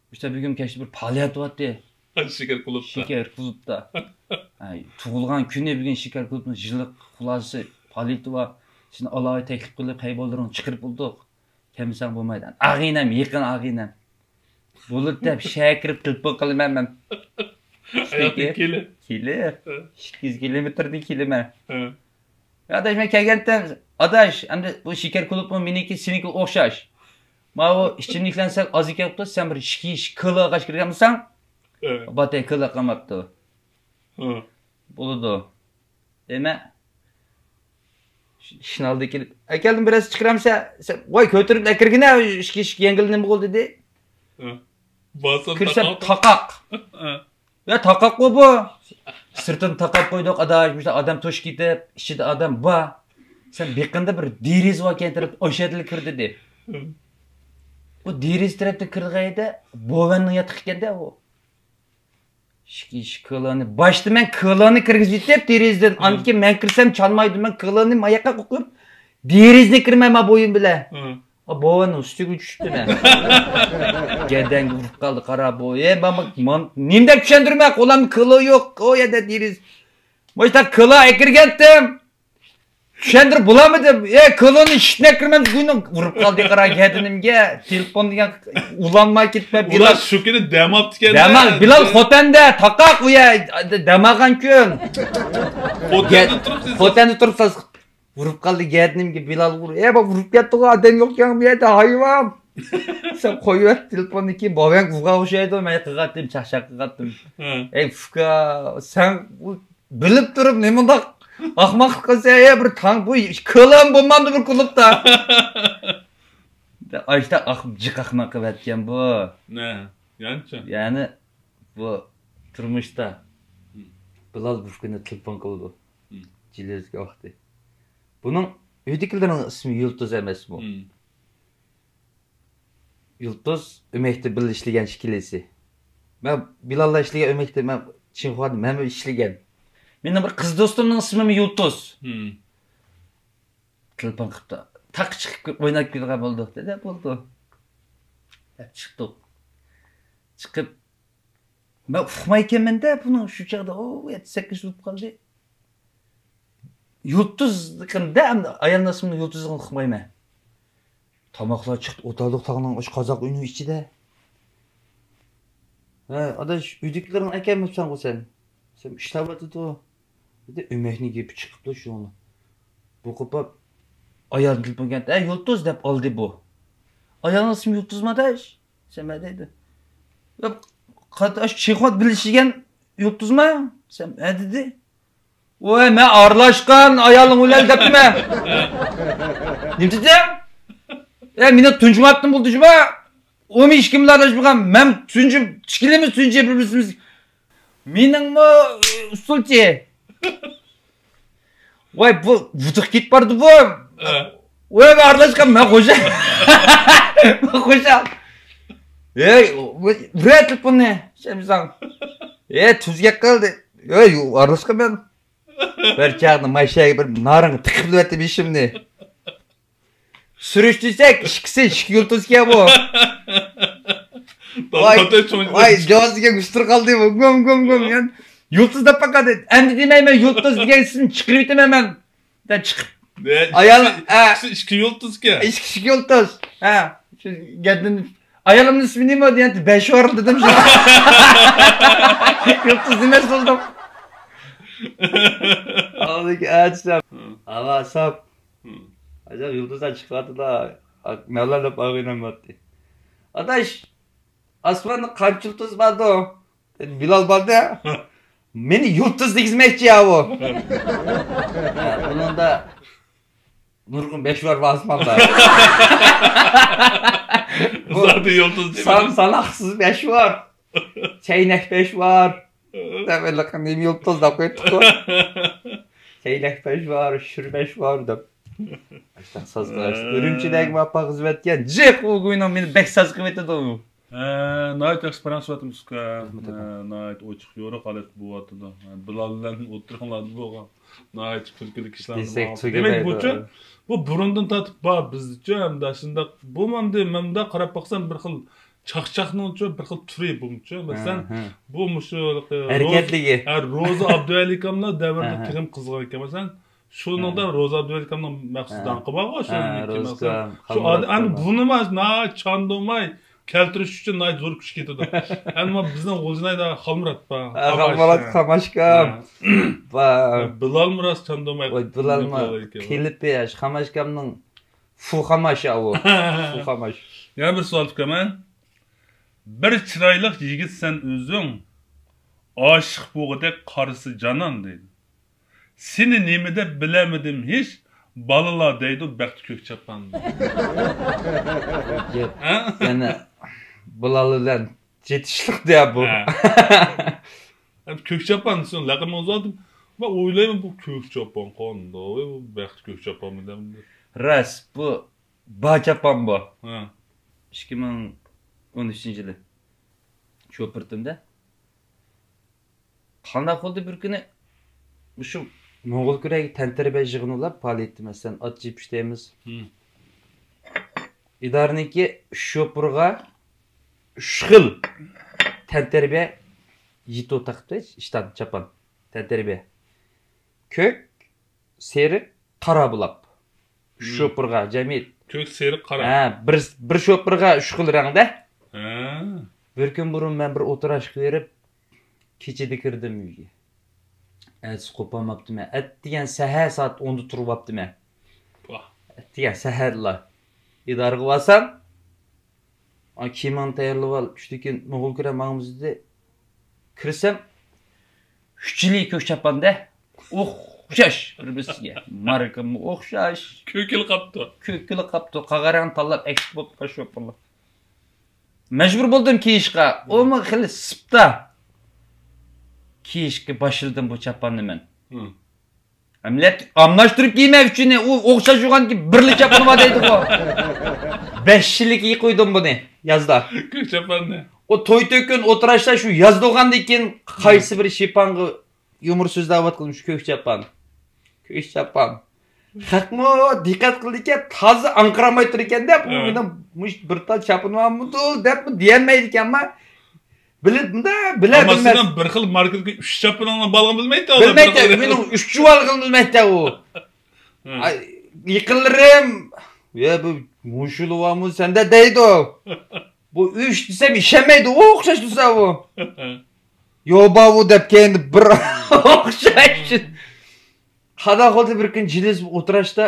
مۇشتا بۈگۈن كەچتە بىر پائالىيەت بارتتى. شېكەر كۇلۇبتا. شېكەر كۇلۇبتا. ھە، تۇغۇلغان كۈنى بۈگۈن شېكەر كۇلۇبنىڭ يىللىق خۇلاسىسى پائالىيىتى بار. سېنى ئالاھىدە تەكلىپ قىلىپ، ھەي بالىلىرىڭنى چىقىرىپ بولدۇق. كەلمىسەڭ بولمايدۇ. ئاغىنەم، يېقىن ئاغىنەم. بولىدۇ دەپ شەكىرىپ تېلېفون قىلىمەن مەن. ئاياقتىن كېلىپ. كېلىپ. ھە. ئىككى يۈز كىلومېتىردىن كېلىمەن. ھە. ئاداش، مەن كەلگەنتىم، ئاداش، ئەمدى بۇ شېكەر كۇلۇبمۇ مېنىڭكى، سېنىڭكىگە ئوخشاش. ماۋۇ ئىچىملىكلەرنى سەل ئاز ئىكەن قىپتۇ، سەن بىر ئىككى ئىش كىلو ئالغاچ كىرگەنمىسەن؟ ھە. باتەي كىلو قالماپتۇ. ھە. بولىدۇ. دەيمەن. ئىشىكنىڭ ئالدىغا كېلىپ، ئەكەلدىم بىرەرسى چىقىرامسەن؟ ۋاي، كۆتۈرۈپ ئەكىرگىنە، ئىككى ئىشىك يەڭگىل نېمە بولدى دېدى. ھە. كىرسەم تاقاق. ھە. يا تاقاققۇ بۇ. سىرتىنى تاقاپ قويدۇق، ئاداش، مۇشۇنداق ئادەم توشۇپ كېتىپ، ئىچىدە ئادەم بار. سەن بېقىندا بىر دېرىزە باركەن تەرەپ ئاشۇ يەردىلا كىر دېدى. ھە. بۇ دېرىزە تەرەپتىن كىرىدىغان يەردە بوۋەننىڭ ياتىقى ئىكەندە ئۇ. ئىككى، ئىككى كىلونى. باشتا مەن كىلونى كىرگۈزۈۋېتىپ دېرىزىدىن. ئاندىن كېيىن مەن كىرسەم چانمايدۇ. مەن كىلونى ماياققا قوقۇپ، دېرىزىدىن كىرىمەن مانا بويۇم بىلەن. ئا، بوۋاننىڭ ئۈستىگە چۈشۈپتىمەن. گەدەنگە ئۇرۇپ قالدى، قارا بۇ. ئە، ماما، نېمىدەپ چۈشەندۈرمە، قولۇمدا كىلو يوق، ئۇ يەردە دېرىز. مۇشتا كىلو ئەكىرگەنتىم. چۈشەندۈرۈپ بولالمىدىم. ئە، كىلونى ئىشىكتىن ئەكىرمەمدۇ، گۇينىڭ ئۇرۇپ قالدى، قارا گەدىنىمگە. تېلېفون دېگەن ئۇلانماي كېتىپ، ئۇلار شۇ كۈنى دەم ئاپتىكەن. دەم ئال، بىلال خوتەندە، تاقاق ئۇ يە، دەم ئالغان كۈن. خوتەندە تۇرۇپسىز. خوتەندە تۇرۇپسىز. ئۇرۇپ قالدى گەدىنىمگە بىلال ئۇر-، ئە، بۇ ئۇرۇپ كەتتىغۇ، ئادەم يوقكەن بۇ يەردە، ھايۋان. سەن قويۇۋەت تېلېفوننى، كېيىن بوۋاڭ ئۇغا ئوخشايدۇ، مەن قىلغانتىم، چاقچاق قىلغانتىم. ھە. ئەي، ئۇكا، سەن ئۇ بىلىپ تۇرۇپ نېمانداق ئاخماقلىق قىلسا، ئە، بىر تاڭ بۇ كىلام بولمامدۇ بىر كۇلۇبتا. ئاشتا ئاق-، جىق ئاخماق قىلىۋەتكەن بۇ. نە، يەنىچە؟ يەنى بۇ تۇرمۇشتا ھىم. بىلال بىر كۈنى تېلېفون قىلىدۇ. ھىم. جىلىزگە ۋاقتى. بۇنىڭ ئۆيدىكىلىرىنىڭ ئىسمى يۇلتۇز ئەمەسمۇ؟ ھىم. يۇلتۇز ئۆمەكتە بىللە ئىشلىگەن ئىككىلىسى. مەن بىلاللا ئىشلىگەن ئۆمەكتە، مەن چىڭخۇادا مەنمۇ ئىشلىگەن. مېنىڭ بىر قىز دوستۇمنىڭ ئىسمىمۇ يۇلتۇز. ھىم. تېلېفون قىپتۇ. تاغقا چىقىپ ئويناپ كېلىدىغان بولدۇق، دېدى. بولدى. دەپ چىقتۇق. چىقىپ، مەن ئۇقمايكەنمەن-دە، بۇنىڭ شۇ چاغدا، ئو، يەتتە، سەككىز بولۇپ قالدى. يۇلتۇز دېگەندە، ئەمدى ئايالنىڭ ئىسمىنى يۇلتۇز دېگەن ئۇقمايمەن. تاماقلار چىقتى، ئولتۇردۇق تاغنىڭ ئاشۇ قازاق ئۆيىنىڭ ئىچىدە. ھە، ئاداش، ئۆيدىكىلىرىڭنى ئەكەلمەپسەنغۇ سەن؟ سەن ئىشلەۋاتىدۇ. دېدى، ئۆمەكنىڭ گېپى چىقىپتۇ شۇڭا. بۇ قوپاپ، ئايالدىن تېلېفون كەلدى، ئەي، يۇلتۇز دەپ ئالدى بۇ. ئايالنىڭ ئىسمى يۇلتۇزمۇ ئاداش؟ سەمە دەيدۇ. ياق، قاتا-، ئاشۇ چىخوت بىلىشىگەن يۇلتۇزما؟ سەم، ھە دېدى. ۋاي، مەن ئارىلاشقان ئايالىڭ بىلەن دەپتىمەن. نېمە دېدىڭ؟ ئە، مېنى تۇنجۇماپتىم بولدى جۇما. ئۇمۇ ئىككىمىز ئارىلاشمىغان. مەن تۇنجۇم، ئىككىلىمىز تۇنجى بىر-، بىرىمىز. مېنىڭمۇ ئۇسسۇلچى. ۋاي، بۇ ۋۇدۇق كېتىپ باردى بۇ. ھە. ۋاي، مەن ئارىلاشقان، مەن خوشال. مەن خوشال. ھەي، بۇرا تېلېفوننى، شەمساڭ. ھەي، تۈزگەك قىلدى. ھەي، ئارىلاشقان مەن. بىر چاغدا ماشىنىغا بىر نارىڭ تىقىپ بېشىمنى. سۈرۈشتۈرسەك، ئىككىسى ئىككى يۇلتۇزكەن بۇ. ۋاي، ۋاي، جاۋاز دېگەن ئۈستۈر قالدى بۇ. گۇم، گۇم، گۇم. يان-، يۇلتۇز دەپ باققان. ئەمدى دېمەيمەن، يۇلتۇز دېگەن ئىسىمنى چىقىرىۋېتىمەن مەن. دە چىقىپ. ئايال، ئىككىسى، ئە. ئىككىسى ئىككى يۇلتۇزكەن. ئىككىسى ئىككى يۇلتۇز. ھە، شۇ گەدىن. ئايالىمنىڭ ئىسمى نېمە دېگەن، بەش ۋار دېدىم شۇ. يۇلتۇز دېمەس بولدۇم. ئالدىكى ئەتىسەم. ھاۋا ساپ. ھە. ئاجاق يۇلتۇزلار چىقىۋاتىدۇ. مەۋلا دەپ ئاغىنەم باتتى. ئاداش، ئاسماندا قانچە يۇلتۇز باردۇ؟ دېدى، بىلال باردى. مېنى يۇلتۇز دېگۈزمەكچى يا بۇ. ھە، بۇنىڭدا نۇرغۇن بەش بار ئاسماندا. بۇ زادى يۇلتۇز دېمەيدۇ. سان-، ساناقسىز بەش بار. چەينەك بەش بار. دەپ ھېلىقى نېمە يۇلتۇز دەپ قويۇپتۇ. چەينەك بەش بار، شىر بەش بار دەپ. ئاشتاق سازلاش. ئۈرۈمچىدەك ۋاپا خىزمەتكە جىق ئۇ گۇينىڭ مېنى بەك ساز قىلىۋېتىدۇ. ھە، ناھايىتى ياخشى پاراڭلىشىۋاتىمىز ئۇكا. رەھمەت ئاكا. ھە، ناھايىتى ئوچۇق يورۇق ھالەتتە بولۇۋاتىدۇ. ھە، بىلال بىلەن ئوتتۇراڭلاردا بولغان ناھايىتى كۈلكىلىك ئىشلارنى دېسەك تۈگىمەيدۇ. دېمەك، بۇچۇ، بۇ بۇرۇندىن تارتىپ بار بىزدىچۇ، ھەمدە شۇنداق بولمامدۇ، مەن مۇنداق قاراپ باقسام، بىر خىل چاقچاقنىڭچۇ بىر خىل تۈرى بۇمۇچۇ. مەسىلەن، ھە، ھە. بۇ مۇشۇ ھەرىكەتلىكى. روز-، ھە، روزا ئابدۇۋەلىكاملار دەۋرىدە ھە، ھە. تېخىمۇ قىزغىن ئىكەن. مەسىلەن، شۇنىڭدا ھە. روزا ئابدۇۋەلىكامنىڭ مەخسۇس ھە. داڭقى بارغۇ، ھە، شۇنىڭ روزا مەسىلەن. ئابدۇۋەلىكام شۇ ئادەم، ئەنە بۇنىمۇ ناھايىتى چاندۇرماي كەلتۈرۈش ئۈچۈن ناھايىتى زور كۈچ كېتىدۇ. ئەنە مانا بىزنىڭ غۇلجىنايدا خالمۇرات بار. ھە، خالمۇرات قاماش. قاماشكام. ھە. بار. بىلالمۇ راست چاندۇرماي. ۋاي، بىلالمۇ قېلىپى، قاماشكامنىڭ فۇ قاماش ئاۋۇ. فۇ قاماش. يەنە بىر سوئال ئۇكام. بىر چىرايلىق يىگىتسەن ئۆزۈڭ، ئاشىق بولغۇدەك قارىسى جانان دەيدۇ. سېنى نېمە دەپ بىلەلمىدىم ھېچ، بالىلار دەيدۇ بەختى كۆك چاپان. گەپ ھە؟ يەنە بۇلار بىلەن چېتىشلىق دە بۇ. ھە. ئەمدى كۆك چاپان دېسەڭ لەقىمىڭىز ئالدىم. مەن ئويلايمەن بۇ كۆك چاپان قانداق، بۇ بەختى كۆك چاپانمۇ دەمدى. راست، بۇ با چاپان بۇ. ھە. ئىككى مىڭ ئون ئۈچىنچى يىلى شوپۇرتۇمدا. قانداق بولدى بىر كۈنى، مۇشۇ موڭغۇل كۈرەگە تەنتەربىيە يىغىنى بولۇپ پائالىيەتتە، مەسىلەن، ئات يېپىشتايمىز. ھىم. ئىدارىنىڭكى ئۈچ شوپۇرغا ئۈچ خىل تەنتەربىيە يىتو تاقىپتۇ، ئىشتان، چاپان، تەنتەربىيە. كۆك، سېرىق، قارا بۇلاپ. ئۈچ ھىم. شوپۇرغا جەمئىي. كۆك، سېرىق، قارا. ھە، بىر، بىر شوپۇرغا ئۈچ خىل رەڭدە. ھە. بىر كۈن بۇرۇن مەن بىر ئولتۇراشقا بېرىپ، كېچىدە كىردىم ئۆيگە. ئەتىسى قوپالماپتىمەن. ئەتىگەن سەھەر سائەت ئوندا تۇرۇۋاپتىمەن. ۋاھ. ئەتىگەن سەھەرلا. ئىدارىگە بارسام، ئا، كىيىمىڭنى تەييارلىۋال، چۈشتىن كېيىن موڭغۇل كۈرەگە ماڭىمىز دېدى. كىرسەم، ئۈچىلى كۆك چاپاندا. ئوخشاش بىر-بىرسىگە. ماركىمۇ ئوخشاش. كۆكىلا قاپتۇ. كۆكىلا قاپتۇ. قاغا رەڭ تاللاپ ئەكسىپ بوپتۇ، شوپۇرلار. مەجبۇر بولدۇم كىيىشقا. ئۇمۇ خېلى سىپتا كىيىشكە باشلىدىم بۇ چاپاننى مەن. ھىم. مىللەت ئالماشتۇرۇپ كىيمە ئۈچۈنى، ئۇ ئوخشاش بولغاندىكىن بىرلا چاپىنى بار دەيدىغۇ. بەش يىللىك كىيىپ قويدۇم بۇنى يازدا. كۆك چاپاننى. ئۇ توي تۆكۈن ئولتۇراشتا شۇ ياز بولغاندىن كېيىن قايسى بىر شىپانغا يۇمۇر سۆزلەۋاتقىنىم شۇ كۆك چاپان. كۆك چاپان. خەقمۇ دىققەت قىلىدىكەن، تازا ئاڭقىرالماي تۇرىدىكەن دەپ، ئۇ ھە. مېنىڭ مۇشۇ بىر تال چاپىنىم بارمىدۇ دەپمۇ دېيەلمەيدىكەنما. بىلىپ، مۇنداق بىلە ئەمما بىلمەس. سېنىڭ بىر خىل ماركىدىكى ئۈچ چاپىنىڭنى بالغىمۇ بىلمەيتتى ئادەم. بىلمەيتتى، مېنىڭ ئۈچ چۇۋالغىنى بىلمەيتتى ئۇ. ھە. ئاي، يېقىنلىرىم، يا بۇ مۇشۇلا بارمۇ سەندە دەيدۇ. بۇ ئۈچ دېسەم ئىشەنمەيدۇ، ئوخشاش دېسە ئۇ. يو بار ئۇ دەپ كەينىدە بىر ئوخشاش. قانداق بولدى بىر كۈن جىلىس ئولتۇراشتا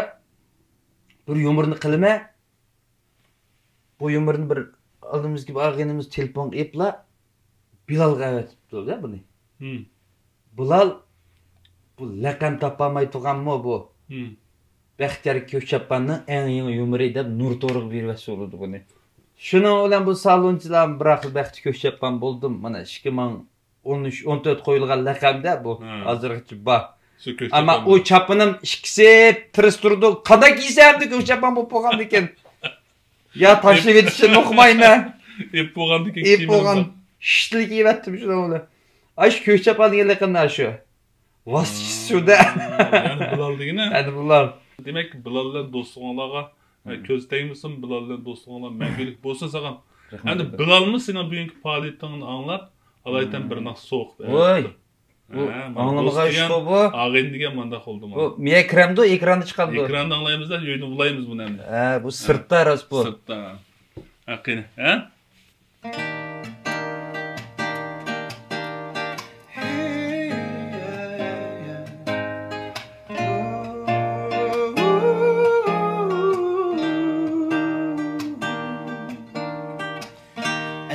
بىر يۇمۇرنى قىلىمەن. بۇ يۇمۇرنى بىر ئالدىمىزدىكى بىر ئاغىنىمىز تېلېفونغا ئېلىپلا بىلالغا ئەۋەتىپتۇ-دە بۇنى. ھىم. بىلال بۇ لەقەم تاپالماي تۇرغانمۇ بۇ؟ ھىم. بەختىيار كۆك چاپاننىڭ ئەڭ يېڭى يۇمۇرى دەپ نۇر تورىغا بېرىۋەتسە بولىدۇ بۇنى. شۇنىڭ بىلەن بۇ سالونچىلار بىراقلا بەختى كۆك چاپان بولدۇم. مانا ئىككى مىڭ ئون ئۈچ، ئون تۆت قويۇلغان لەقەمدە بۇ ھە. ھازىرغىچە بار. شۇ كۆك ئەمما چاپان ئۇ بىلەن. چاپىنىم ئىككىسى تىرىس تۇرىدۇ. قانداق كىيسەم ئەمدى كۆك چاپان بولۇپ بولغاندىكىن. يا تاشلىۋېتىشنى ئۇقمايمەن. ئېپ بولغاندىكىن ئېپ بولغان. شىتلىك كىيىۋەتتىم شۇنىڭ بىلەن. ئاي شۇ كۆك چاپاننىڭ لەقىمى شۇ. ۋاسىتىچىسى شۇ-دە. يەنى بىلال دېگىنە. يەنى بىلال. دېمەك، بىلال بىلەن دوستلۇقۇڭلارغا، ئە، كۆز تەگمىسۇن، بىلال بىلەن دوستلۇقۇڭلار مەڭگۈلۈك بولسۇن ساغان. رەھمەت. ئەمدى بىلالمۇ سېنىڭ بۈگۈنكى پائالىيىتىڭنى ئاڭلاپ، ئالايىتەن بىر ناخشا سوقۇپ ۋوي. بۇ ھە، مانا ئاڭلىمىغان دوست ئىش دېگەن بۇ. ئاغىنە دېگەن مانداق بولدى مانا. بۇ مىيە كىرەمدۇ، ئېكراندا چىقامدۇ؟ ئېكراندا ئاڭلايمىز-دە، يۇيۇنۇپ ئۇلايمىز بۇنى ئەمدى. ھە، بۇ سىرتتا راست بۇ. سىرتتا. ھە، قېنى، ھە؟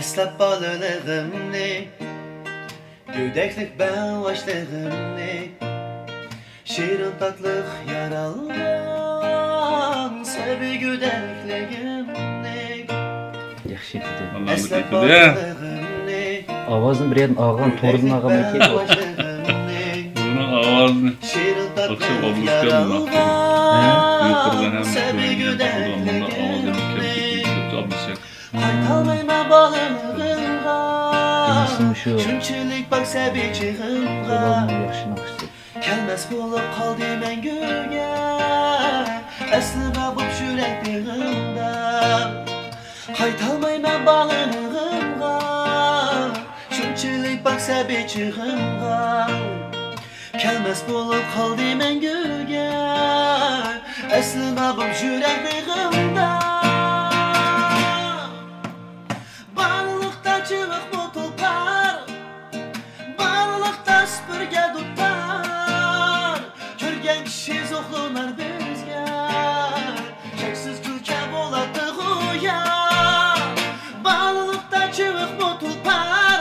ئەسلەپ بالىلىقىمنى، گۆدەكلىك بەڭباشلىقىمنى، شېرىن تاتلىق يارالغان سەبىي گۆدەكلىكىمنى. ياخشى ئېيتىدۇ. ئەسلەپ بالىلىقىمنى، ئاۋازنى بىر يەردىن ئالغان، توردىن ئالغان بىلەن كېلىدۇ. بۇنىڭ ئاۋازىنى شېرىن تاتلىق يارالغان سەبىي گۆدەكلىكىمنى. قايتالمايمەن بالىلىقىمغا، شۇنچىلىك پاك سەبىي چېغىمغا. كەلمەس بولۇپ قالدى مەڭگۈگە، ئەسلىمە بوپ يۈرەك بېغىمدا. قايتالمايمەن بالىلىقىمغا، شۇنچىلىك پاك سەبىي چېغىمغا. كەلمەس بولۇپ قالدى مەڭگۈگە، ئەسلىمە بوپ يۈرەك بېغىمدا. بالىلىقتا چىۋىقمۇ تۇلپار، بالىلىقتا سۈپۈرگە دۇتار، كۆرگەن كىشى زوقلىنار بىزگە. چەكسىز كۈلكە بولاتتى غۇيا. بالىلىقتا چىۋىقمۇ تۇلپار،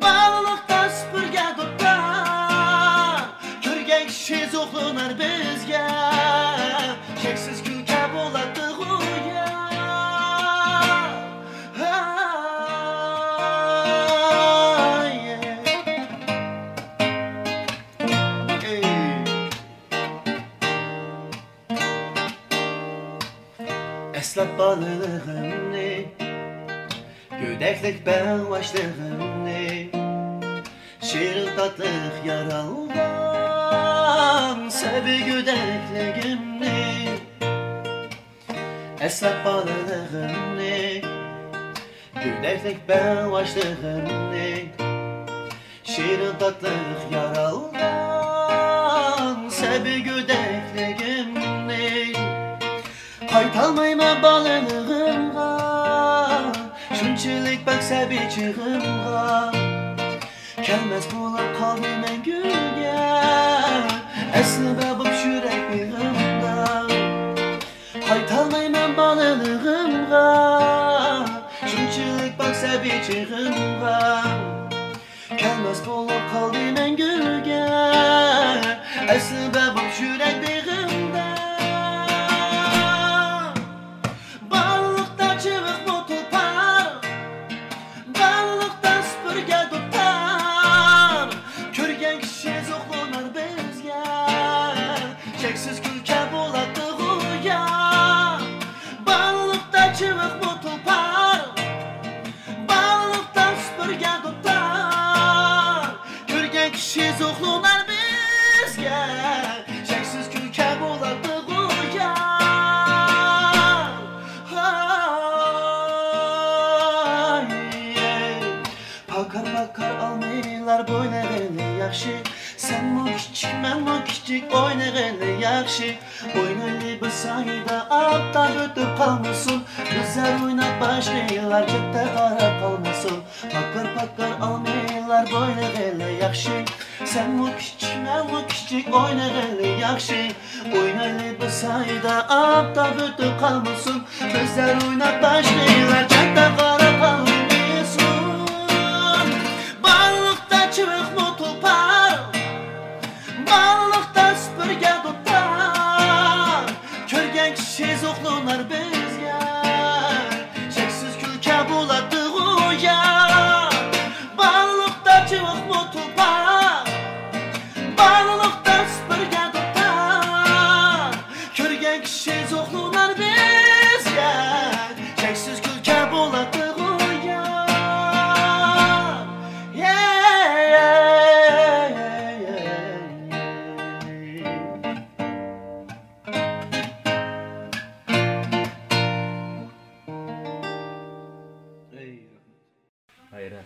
بالىلىقتا سۈپۈرگە دۇتار، كۆرگەن كىشى زوقلىنار بىزگە. چەكسىز كۈلكە بولاتتى غۇيا. ئەسلەپ بالىلىقىمنى، گۆدەكلىك بەڭباشلىقىمنى، شېرىن تاتلىق يارالغان سەبىي گۆدەكلىكىمنى، ئەسلەپ بالىلىقىمنى، گۆدەكلىك بەۋاشلىقىمنى، شېرىن تاتلىق يارالغان سەبىي گۆدەكلىكىمنى. قايتالمايمەن بالىلىقىمغا، شۇنچىلىك پاك سەبىي چېغىمغا. كەلمەس بولۇپ قالدى مەڭگۈگە، ئەسلىمە بولۇپ يۈرەك بېغىمدا. قايتالمايمەن بالىلىقىمغا، شۇنچىلىك پاك سەبىي چېغىمغا. كەلمەس بولۇپ قالدى مەڭگۈگە، ئەسلىمە بولۇپ يۈرەك بېغىمدا. بالىلىقتا چىۋىقمۇ تۇلپار، بالىلىقتا سۈپۈرگە دۇتار. كۆرگەن كىشى زوقلىنار بىزگە، چەكسىز كۈلكە بولاتتىغۇ يا. بالىلىقتا چىۋىقمۇ تۇلپار، بالىلىقتا سۈپۈرگە دۇتار. كۆرگەن كىشى زوقلىنار بىزگە، چەكسىز كۈلكە بولاتتىغۇ يا. ھاي. پاكار، پاكار ئالمىلار بوينىغىلى ياخشى. سەنمۇ كىچىك، مەنمۇ كىچىك ئوينىغىلى ياخشى. ئوينايلى بىر سايدا، ئاپتاپ ئۆتۈپ قالمىسۇن. بىزلەر ئويناپ باشقىلار چەتتە قاراپ قالمىسۇن. پاكار، پاكار ئالمىلار بوينىغىلى ياخشى. سەنمۇ كىچىك، مەنمۇ كىچىك ئوينىغىلى ياخشى. ئوينايلى بىر سايدا، ئاپتاپ ئۆتۈپ قالمىسۇن. بىزلەر ئويناپ باشقىلار چەتتە قاراپ قالمىسۇن. بالىلىقتا چىۋىقمۇ تۇلپار، بالىلىقتا سۈپۈرگە دۇتار. كۆرگەن كىشى زوقلىنار بىزگە، چەكسىز كۈلكە بولاتتىغۇ يا. بالىلىقتا چىۋىقمۇ تۇلپار، بالىلىقتا سۈپۈرگە دۇتار. كۆرگەن كىشى زوقلىنار بىزگە، چەكسىز كۈلكە بولاتتىغۇ يا.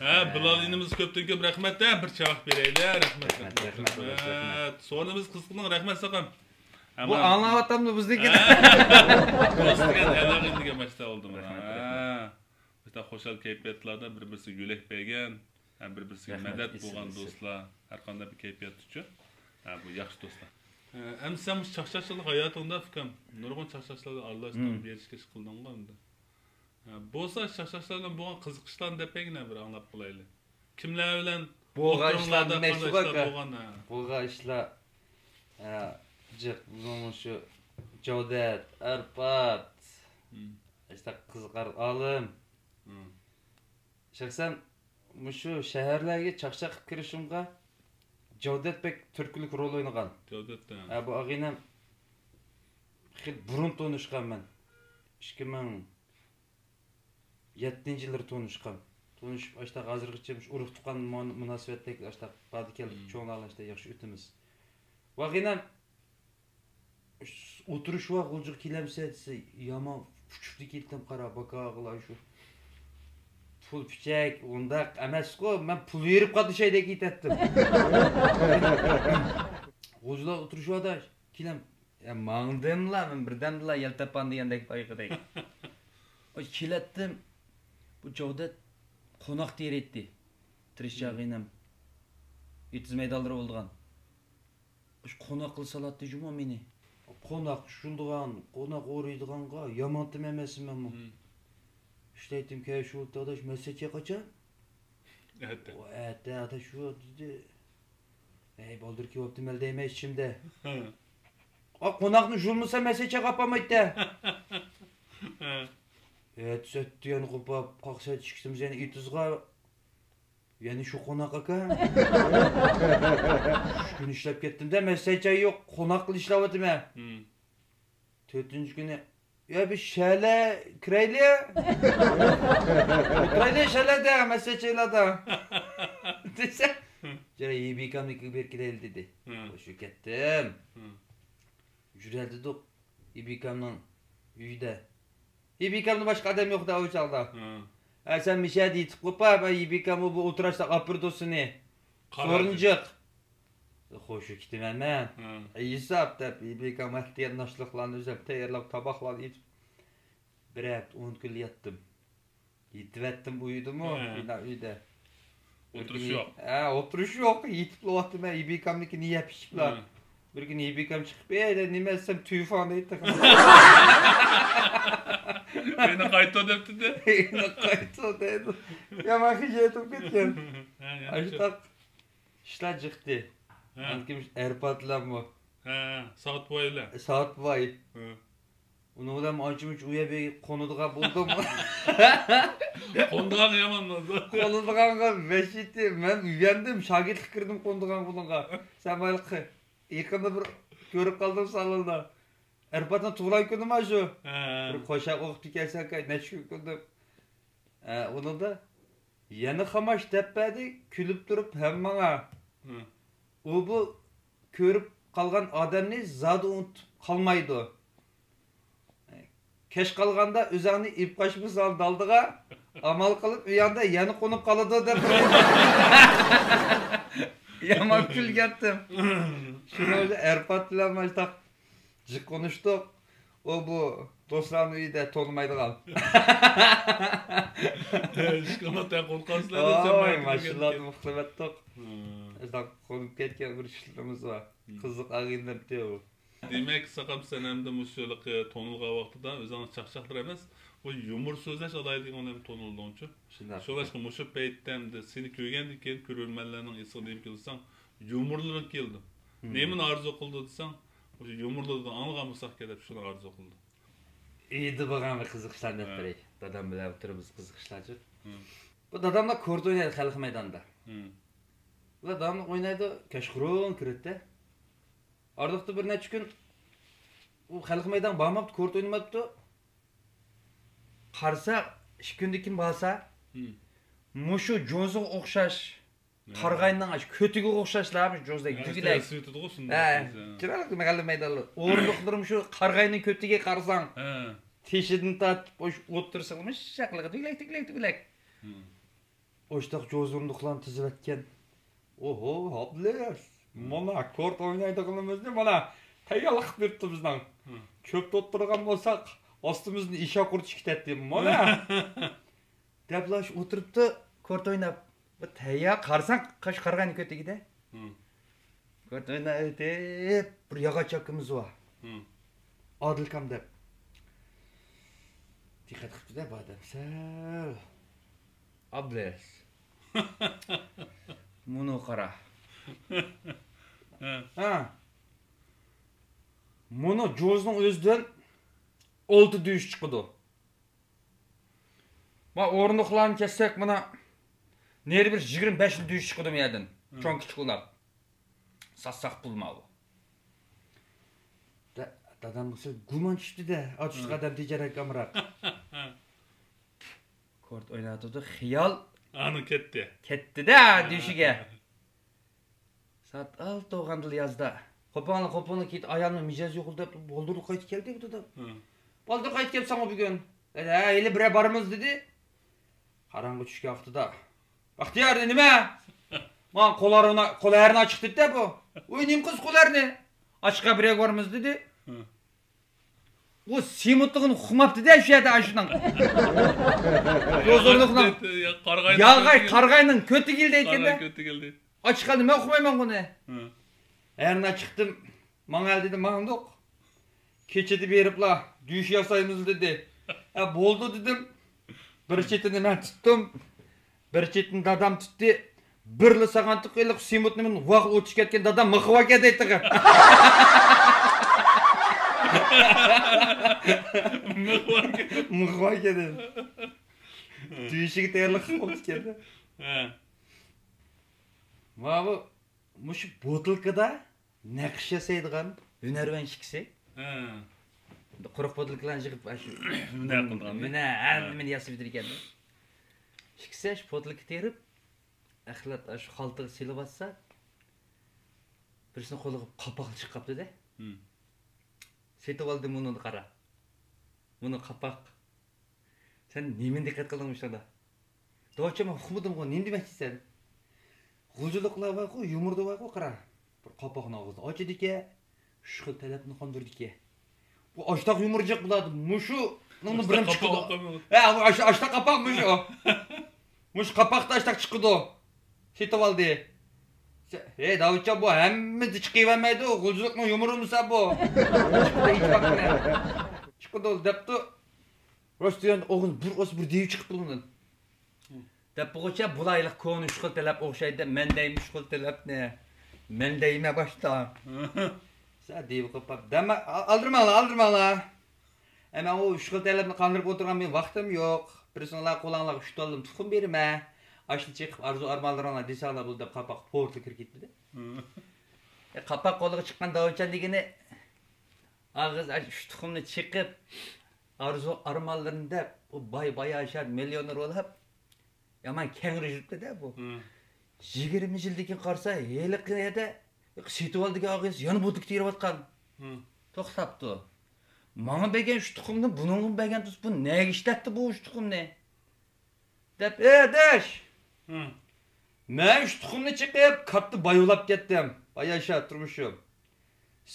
ھە، بىلال ئىنىمىز كۆپتىن كۆپ رەھمەت ھە، بىر چاۋاك بېرەيلى، رەھمەت، رەھمەت، رەھمەت، رەھمەت، رەھمەت. سورۇنىمىز قىزىقلىق، رەھمەت ساڭا. بۇ ئاڭلاۋاتامدۇ بىزنىڭكىنى؟ دوست دېگەن ھەلەغىن دېگەن ماشتا بولدى مانا. رەھمەت، رەھمەت. ھە. مۇشۇنداق خۇشال كەيپىياتلاردا بىر-بىرسىگە يۆلەك بەرگەن، ھە، بىر-بىرسىگە مەدەت بولغان دوستلار، ھەر قانداق بىر كەيپىيات ئۈچۈن، ھە، بۇ ياخشى دوستلار. ھە، ئەمدى سەن مۇشۇ چاقچاقچىلىق ھاياتىڭدا، ئۇكام، نۇرغۇن چاقچاقچىلارغا ئارىلاشتىڭ، بېرىشكە ئىش قىلدىڭغۇ ئەمدى. ھە، بولسا چاقچاقچىلار بىلەن بولغان قىزىقىشلارنى دەپ بەرگىنە بىر ئاڭلاپ قالايلى. كىملەر بىلەن بولغان ئىشلار ئولتۇرۇڭلاردا نېمە قانداق ئىشلار بولغان، ھە؟ بولغان ئىشلار، ھە، جىق، مۇشۇ جاۋدەت، ئەرپات، مم. ئىشتا قىزىقار ئالىم. مم. شەخسەن مۇشۇ شەھەرلەرگە چاقچاق قىلىپ كىرىشىمغا جاۋدەت بەك تۈرتكىلىك رول ئوينىغان. جاۋدەت، ھە. ھە، بۇ ئاغىنەم خېلى بۇرۇن تونۇشقان مەن. ئىككى مىڭ يەتتىنچى يىللىرى تونۇشقان. تونۇشۇپ، ئاشتاق ھازىرغىچە مۇشۇ ئۇرۇق تۇغقان مۇن-، مۇناسىۋەتتەك ئاشتاق باردى كەلدى، مم. چوڭلار بىلەن ئاشتاق ياخشى ئۆتىمىز. ۋاقىنەم ئولتۇرۇش ۋاق، غۇلجىغا كېلەمسەن دېسە، يامان پۇچۇقتا كېتىتتىم، قارا، باكاغىلا شۇ پۇل پىچەك، ئۇنداق ئەمەسقۇ، مەن پۇل بېرىپ قاتنىشاي دەپ كېتەتتىم. غۇلجىلار ئولتۇرۇش ۋاقىت، كېلەم، يا، ماڭدىملا، مەن بىردەمدىلا يەل تاپقان دېگەندەك بايىقىدەك. كېلەتتىم، بۇ جاۋدەت قوناق تېرىيتتى. تىرىشچان ئىنىم. ئېتىز مەيدانلىرى بولىدىغان. قوناق قىلسالاتتى جۇمۇ مېنى. قوناق شۇلدىغان، قوناق ئورۇيدىغانغا يامانتىم ئەمەسمەنمۇ. مم. ئىشلەيتتىم، كەي شۇ ئاداش، مەسچەتكە قاچان؟ ئەتە. ئەتە، ئەتە شۇ دېدى. ھەي، بالدۇر كېلىۋاپتىمەن دەيمەن ئىچىمدە. ھە. ئا، قوناقنى ژۇلمىسا مەسچەتكە ئاپارمايتتى. ھە. ئەتىسى ئەتىگەن قوپاپ، قاقشا چىقىشتىمىز يەنە ئېتىزغا. يەنە شۇ قوناق ئاكا. ئۈچ كۈن ئىشلەپ كەتتىم-دە، مەسچەتكە يوق، قوناق قىلىپ ئىشلەۋاتىمەن. ھىم. تۆتىنچى كۈنى، يا، بىر شەلە كىرەيلى. ئولتۇرايلى شەلەدە، مەسچەت جايلاردا. دېسە، يا، ھېبىكامنىڭكىگە بېرىپ كېلەيلى دېدى. ھە. خوش، كەتتىم. ھە. يۈرەلدىدۇق ھېبىكامنىڭ ئۆيىدە. ھېبىكامدىن باشقا ئادەم يوق-دە ئۇ چاغدا. ھە. ھە، سەن مىشەدە يېتىپ قوپا، مەن ھېبىكام بۇ ئولتۇراشتا ئاپىرىدۇ سېنى. قارا سورۇنجۇق. خوش، كېتىمەن مەن. ھە. ھېساب دەپ، ھېبىكام ئەتىگەن ناشتىلىقلارنى ئۆزۈم تەييارلاپ، تاباقلارنى ئېتىپ، بىر ھەپتە، ئون كۈن ياتتىم. يېتىۋەتتىم ئۇيدىمۇ، ھە. بىنا ئۆيدە. ئولتۇرۇش يوق. ھە، ئولتۇرۇش يوق. يېتىپلا ئولتۇرىمەن، ھېبىكامنىڭكىنى يەپ ئىچىپلا. ھە. بىر كۈنى ھېبىكام چىقىپ، ئەي، نېمە ئەتسەم، تۇيفان دەيدۇ. مېنى قايتۇر دەپتۇ-دە. مېنى قايتۇر دەيدۇ. يامان خىجىل ئېتىپ كەتكەن. ھە، ياخشى. ئاشۇنداق ئىشلار جىقتى. ھە. ئانكىم ئەرپات بىلەنمۇ. ھە، سائەت بويى بىلەن. سائەت بويى. ھە. ئۇنىڭ بىلەن ئانچە-مۇنچە ئۇ يەر بۇ يەرگە قونىدىغان بولدۇم. قونىدىغان يامان بولدى. قونىدىغانغا ۋەھشىيتى، مەن ئۆگەندىم، شاگىرتلىققا كىردىم قونىدىغان بۇنىڭغا. سەن بايلىقى يېقىندا بىر كۆرۈپ قالدىم سالوندا. ئەرپاتنىڭ تۇغۇلغان كۈنى ما شۇ؟ ھە. بىر قوشاق ئوقۇپ كەلسەڭ، نەچچە كۈن كۆردۈم. ھە، ئۇنىڭدا يەنە خاماش دەپ بەردى، كۈلۈپ تۇرۇپ ھەمماڭا. ھە. ئۇ بۇ كۆرۈپ قالغان ئادەمنى زادى ئۇنتۇپ قالمايدۇ. كەچ قالغاندا ئۆزۈڭنى ئېلىپ قاچمىساڭ دالدىغا، ئامال قىلىپ ئۆيۈڭدە يەنە قونۇپ قالىدۇ دەپ. يامان كۈلگەنتىم. شۇنىڭ بىلەن ئەرپات بىلەن مۇشتاق جىق قونۇشتۇق. ئۇ بۇ دوستلارنىڭ ئۆيىدە تونۇمايدىغان. ئىشقىلىپ، قورقامسىلەر دېسەم، ۋاي، ماشىنىلاردىن ئۇخلىۋەتتۇق. ھە. ئاشۇنداق قونۇپ كەتكەن بىر ئىشلىرىمىز بار. ھە. قىزىق ئاغىنەمتى ئۇ. دېمەك، ساقام، سەن ئەمدى مۇشۇ ھېلىقى تونۇلغان ۋاقتىدا ئۆزۈڭنىڭ چاقچاقلىرى ئەمەس، بۇ يۇمۇر سۆزلەش ئالاھىدىلىكىڭ بىلەن تونۇلدۇڭچۇ؟ شۇنداق. شۇڭلاشقا مۇشۇ پەيتتە ئەمدى سېنى كۆرگەندىن كېيىن كۆرۈرمەنلەرنىڭ ئېسىگە نېمە كېلىدۇ دېسەڭ، يۇمۇرلىرىڭ كېلىدۇ. ھىم. نېمىنى ئارزۇ قىلىدۇ دېسەڭ، مۇشۇ يۇمۇرلىرىڭدىن ئاڭلىغان بولساق دەپ شۇنى ئارزۇ قىلىدۇ. ئىدى بولغان بىر قىزىق ئىشلارنى دەپ ھە. بېرەي. دادام بىلەن ئولتۇرىمىز قىزىق ئىشلارچۇ. ھىم. بۇ داداملار كورت ئوينايدۇ خەلق مەيدانىدا. ھىم. بۇلار داۋاملىق ئوينايدۇ، كەچقۇرۇن كىرىدىدە. ئارىلىقتا بىر نەچچە كۈن ئۇ خەلق مەيدانغا بارماپتۇ، كورت ئوينىماپتۇ. قارىسا، ئىككى كۈندىن كېيىن بارسا، ھىم. مۇشۇ جوزىغا ئوخشاش ھە. قارىغاينىڭ ئاشۇ كۆتىكىگە ئوخشاشلا، مۇشۇ جوزىدەك ھە، دۈگىلەك. ھە، چىرايلىق مەھەللە مەيدانلار. ئورۇندۇقلىرى مۇشۇ قارىغاينىڭ كۆتىكىگە قارىساڭ، ھە. تېشىدىن تارتىپ، ئوش-، ئوتتۇرىسىغا مۇشۇنداقلىقى دۈگىلەك، دۈگىلەك، دۈگىلەك. ھىم. ئوشتاق جوز ئورۇندۇقلارنى تىزىۋەتكەن. ئوھو، ئابلىز. مانا كورت ئوينايدىغىنىمىزنى مانا تەييارلىق قىلىپ بېرىپتۇ بىزنىڭ. ھىم. چۆپتە ئولتۇرغان بولساق، ئاستىمىزدىن ئېشەك قۇرتى چىقىپ كېتەتتى. مانا. دەپلا شۇ ئولتۇرۇپتۇ، كورت ئويناپ. بۇ تەييار قارىساڭ، قاش قارىغاينىڭ كۆتىكىدە. ھىم. كورت ئويناۋېتىپ، بىر ياغاچ ئاكىمىز بار. ھىم. ئادىلكام دەپ. دىققەت قىپتۇ-دە بۇ ئادەم سەل. ئابلىز. مۇنۇ قارا. ھە. ھە. مۇنۇ جوزنىڭ ئۆزىدىن ئالتە دۈيۈش چىقىدۇ. ما ئورۇندۇقلارنى كەتسەك، مانا نېرى بىر يىگىرمە بەش دۈيۈش چىقىدۇ بۇ يەردىن. ھە. چوڭ كىچىك ئۇلار. ساتساق پۇل ماۋۇ. دا-، دادام بولسا گۇمان چۈشتى-دە، ئاتۇشلۇق ھە. ئادەم تىجارەتكە ئامراق. كورت ئويناۋاتىدۇ، خىيال. ئانا كەتتى. كەتتى-دە، ھە. دۈيۈشىگە. سائەت ئالتە بولغاندىلا يازدا. قوپۇڭلار، قوپۇڭلار، كېيىن ئايالنىڭ مىجەزى يوقىدى دەپ، بالدۇرلا قايتىپ كەلدى دېدى. ھە. بالدۇر قايتىپ كەپسەنغۇ بۈگۈن. دېدى، ھە، ھېلى بىرەر بارىمىز دېدى. قاراڭغۇ چۈشكەن ۋاقتىدا. بەختىيار، نېمە؟ ماڭا قول ھەرنى، قول ھەرنى ئاچىق دېدى بۇ. ۋوي، نېمە قىلىسىز قول ھەرنى؟ ئاچىققا بىرگە بارىمىز دېدى. ھە. ئۇ سېمونتلۇقىنى ئۇقماپتۇ-دە شۇ يەردە ئاشۇنىڭ. جوزۇرلۇقنىڭ. ياغاي، قارىغاينىڭ كۆتىكىلى دەيدىكەن-دە. قارىغاي كۆتىكىلى. ئاچىققاندا مەن ئۇقمايمەن بۇنى. ھە. ھەرنى ئاچىقتىم. ماڭا دېدى، ماڭدۇق. كېچىدە بېرىپلا دۈيۈش ياسايمىز دېدى. ھە، بولدى دېدىم. بىر چېتىنى مەن تۇتتۇم. بىر چېتىنى دادام تۇتتى. بىرلا ساغانتۇق ئېلىپ سېمونتنى مىنىپ ۋاق ئوتۇش كەتكەن دادام مىخىۋاكەن دەيتتىغۇ. مىخىۋاكەن. مىخىۋاكەن دېدى. دۈيۈشىگە تەييارلىق قىلىپ بوپتىكەن. ھە. ماۋۇ، مۇشۇ بوتۇلكىدا نەقىش ياسايدىغان ھۈنەرۋەن ئىككىسى. ھە. قۇرۇق بوتۇلكىلارنى يىغىپ، ئاشۇ ھۈنەر قىلىدىغان. ھۈنەر، ھە. ھەممىنى ياسىۋېتىدىكەن. ئىككىسى ئاشۇ بوتۇلكا تېرىپ، ئەخلەت ئاشۇ خالتىغا سېلىۋاتسا، بىرسىنىڭ قولىغا قاپاق چىقىپ قاپتۇ-دە. سېتىۋالدىم مۇنى، قارا. مۇنى قاپاق. سەن نېمىنى دىققەت قىلدىڭ مۇشۇندا؟ داۋۇتجان، مەن ئۇقمىدىمغۇ، نېمە دېمەكچىسەن؟ غۇلجىلىقلار بارغۇ، يۇمۇردا بارغۇ، قارا. بىر قاپاقنى ئاغزىنى ئاچىدىكەن، ئۈچ خىل تەلەپنى قاندۇرىدىكەن. بۇ ئاشتاق يۇمۇرجاق بۇلاردا مۇشۇنىڭ بىرىنى چىقىدۇ. ھە، بۇ ئاش-، ئاشتاق قاپاق مۇشۇ. مۇشۇ قاپاقتا ئاشتاق چىقىدۇ. سېتىۋالدى. ھەي، داۋۇتجان، بۇ ھەممىدە چىقىۋەرمەيدۇ. غۇلجىلىقنىڭ يۇمۇرىمۇ بۇ. چىقىدۇ، ھېچ ۋاقىت. چىقىدۇ دەپتۇ. راست دېگەندە ئوغۇز بىر ئوس بىر دېۋى چىقىپ بۇنىڭدىن. دەپ بولغۇچە بۇلايلىق كونا ئۈچ خىل تەلەپ ئوخشايدۇ. مەن دەيمەن ئۈچ خىل تەلەپنى. مەن دەيمەن باشتا. سەن دېۋى قوپاپ. دەمە، ئالدىرماڭلار، ئالدىرماڭلار. ئەمما ئۇ ئۈچ خىل تەلەپنى قاندۇرۇپ ئولتۇرغان مېنىڭ ۋاقتىم يوق. بىرسىڭلار قولۇڭلارغا ئۈچ تاللىم تۇخۇم بېرىمەن. ئاشۇنى چېقىپ ئارزۇ ئارمانلىرىڭلار دېسەڭلار بولدى دەپ قاپاق پورتلا كىرىپ كېتىپتۇ. ئە، قاپاق قولىغا چىققان داۋۇتجان دېگىنى ئاغزى ئاچ ئۈچ تۇخۇمنى چېقىپ، ئارزۇ ئارمانلىرىنى دەپ، ئۇ باي باياشات مىليونېر بولۇپ، يامان كەڭرى يۈرۈپتۇ-دە بۇ. يىگىرمە يىلدىن كېيىن قارىسا، ھېلىقى يەردە سېتىۋالدىكەن ئاغىسى يەنە بۇدۇكتا يۈرۈۋاتقان. توختاپتۇ. ماڭا بەرگەن ئۈچ تۇخۇمنى بۇنىڭغىمۇ بەرگەن تۇرسا، بۇ نەگە ئىشلەتتى بۇ ئۈچ تۇخۇمنى؟ دەپ، ئەي ئاداش! مەن ئۈچ تۇخۇمنى چېقىپ، كاتتا باي بولاپ كەتتىم. باياشات تۇرمۇشۇم.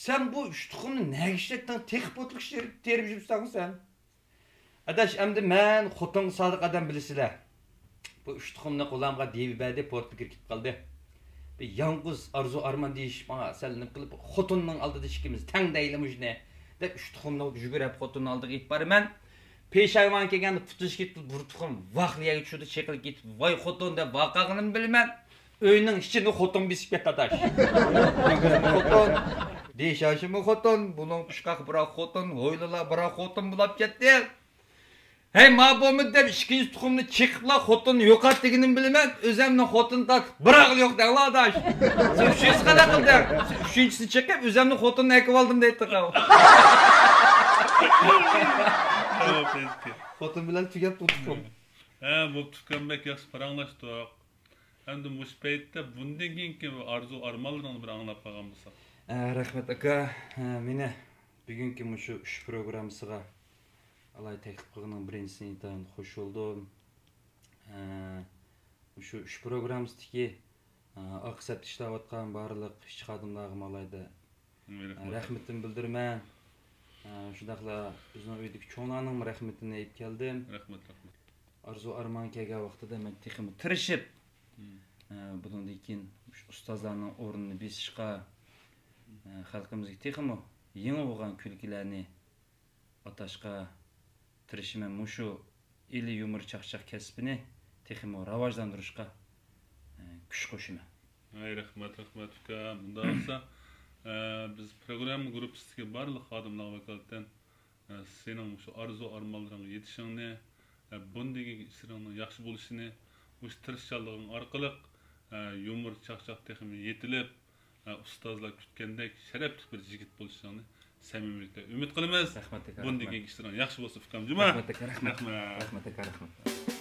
سەن بۇ ئۈچ تۇخۇمنى نەگە ئىشلەتتىڭ؟ تېخى پوتلۇق تېرىپ يۈرسەڭ سەن. ئاداش، ئەمدى مەن خوتۇنغا سادىق ئادەم بىلىسىلەر. بۇ ئۈچ تۇخۇمنى غۇلامغا دېۋى بەردى، پورتلا كىرىپ كېتىپ قالدى. بىر يالغۇز ئارزۇ ئارمان دېيىش ماڭا سەل نېمە قىلىپ، خوتۇننىڭ ئالدىدا ئىككىمىز تەڭ دەيلى مۇشۇنى، دەپ ئۈچ تۇخۇمنى يۈگۈرۈپ خوتۇننىڭ ئالدىغا يېتىپ بارىمەن. پېشايۋان كەلگەندە پۇتىشى كېتىپ، بىر تۇخۇم ۋاقلىيەگە چۈشىدۇ، چېقىلىپ كېتىپ، ۋاي خوتۇن دەپ ۋارقىرىغىنىمنى بىلىمەن. ئۆينىڭ ئىچىنى خوتۇن بېسىپ كەتتى، ئاداش. ئۆگزىمۇ خوتۇن، دېشاشىمۇ خوتۇن، بۇلۇڭ پۇچقاق بىراق خوتۇن، ھويلىلار بىراق خوتۇن بولاپ كەتتى. ھەي، ما بولمىدى دەپ ئىككىنچى تۇخۇمنى چېقىپلا خوتۇننى يوقات دېگىنىمنى بىلىمەن، ئۆزەمنى خوتۇن تارتىپ بىراقلا يوق دەڭلا، ئاداش. سەن ئۈچىنچىسى قانداق قىلدىڭ؟ سەن ئۈچىنچىسىنى چېقىپ ئۆزەمنى خوتۇننى ئەكىۋالدىم دەيتتىڭ. خوتۇن بىلەن تۈگەپتۇ تۇخۇم. ھە، بوپتۇ ئۇكام، بەك ياخشى پاراڭلاشتۇق. ئەمدى مۇشۇ پەيتتە بۇندىن كېيىنكى ئارزۇ ئارمانلىرىڭنى بىر ئاڭلاپ قالغان بولساق. ئە، رەھمەت ئاكا. ئە، مېنى بۈگۈنكى مۇشۇ ئۈچ پروگراممىسىغا ئالاھىدە تەكلىپ قىلغىنىڭ بىرىنچىسىنى ئىنتايىن خوش بولدۇم. ئە، مۇشۇ ئۈچ پروگراممىسىدىكى، ئە، ئارقا سەپتە ئىشلەۋاتقان بارلىق ئىشچى خادىملارغىمۇ ئالاھىدە رەھمىتىمنى بىلدۈرىمەن. ئە، شۇنداقلا بىزنىڭ ئۆيدىكى چوڭلارنىڭمۇ رەھمىتىنى ئېيتىپ كەلدىم. رەھمەت، رەھمەت. ئارزۇ ئارمان كەلگەن ۋاقتىدا مەن تېخىمۇ تىرىشىپ، ئە، بۇنىڭدىن كېيىن مۇشۇ ئۇستازلارنىڭ ئورنىنى بېسىشقا، ئە، خەلقىمىزگە تېخىمۇ يېڭى بولغان كۈلكىلەرنى ئاتاشقا تىرىشىمەن. مۇشۇ ئىلى يۇمۇر چاقچاق كەسپىنى تېخىمۇ راۋاجلاندۇرۇشقا، ئە، كۈچ قوشىمەن. ھەي، رەھمەت، رەھمەت، ئۇكا. مۇنداق بولسا، ئە، بىز پروگرامما گۇرۇپپىسىدىكى بارلىق خادىملارغا ۋاكالىتەن، ئە، سېنىڭ مۇشۇ ئارزۇ ئارمانلىرىڭغا يېتىشىڭنى، ئە، بۇندىن كېيىنكى ئىشلىرىڭنىڭ ياخشى بولۇشىنى، مۇشۇ تىرىشچانلىقىڭ ئارقىلىق، ئە، يۇمۇر چاقچاق تېخىمۇ يېتىلىپ، ھە، ئۇستازلار كۈتكەندەك شەرەپلىك بىر يىگىت بولۇشۇڭنى سەمىمىيلىكتە ئۈمىد قىلىمىز. رەھمەت ئاكا، بۇندىن رەھمەت. كېيىنكى ئىشلىرىڭ ياخشى بولسۇن ئۇكام جۇما. رەھمەت ئاكا، رەھمەت. رەھمەت. رەھمەت ئاكا، رەھمەت.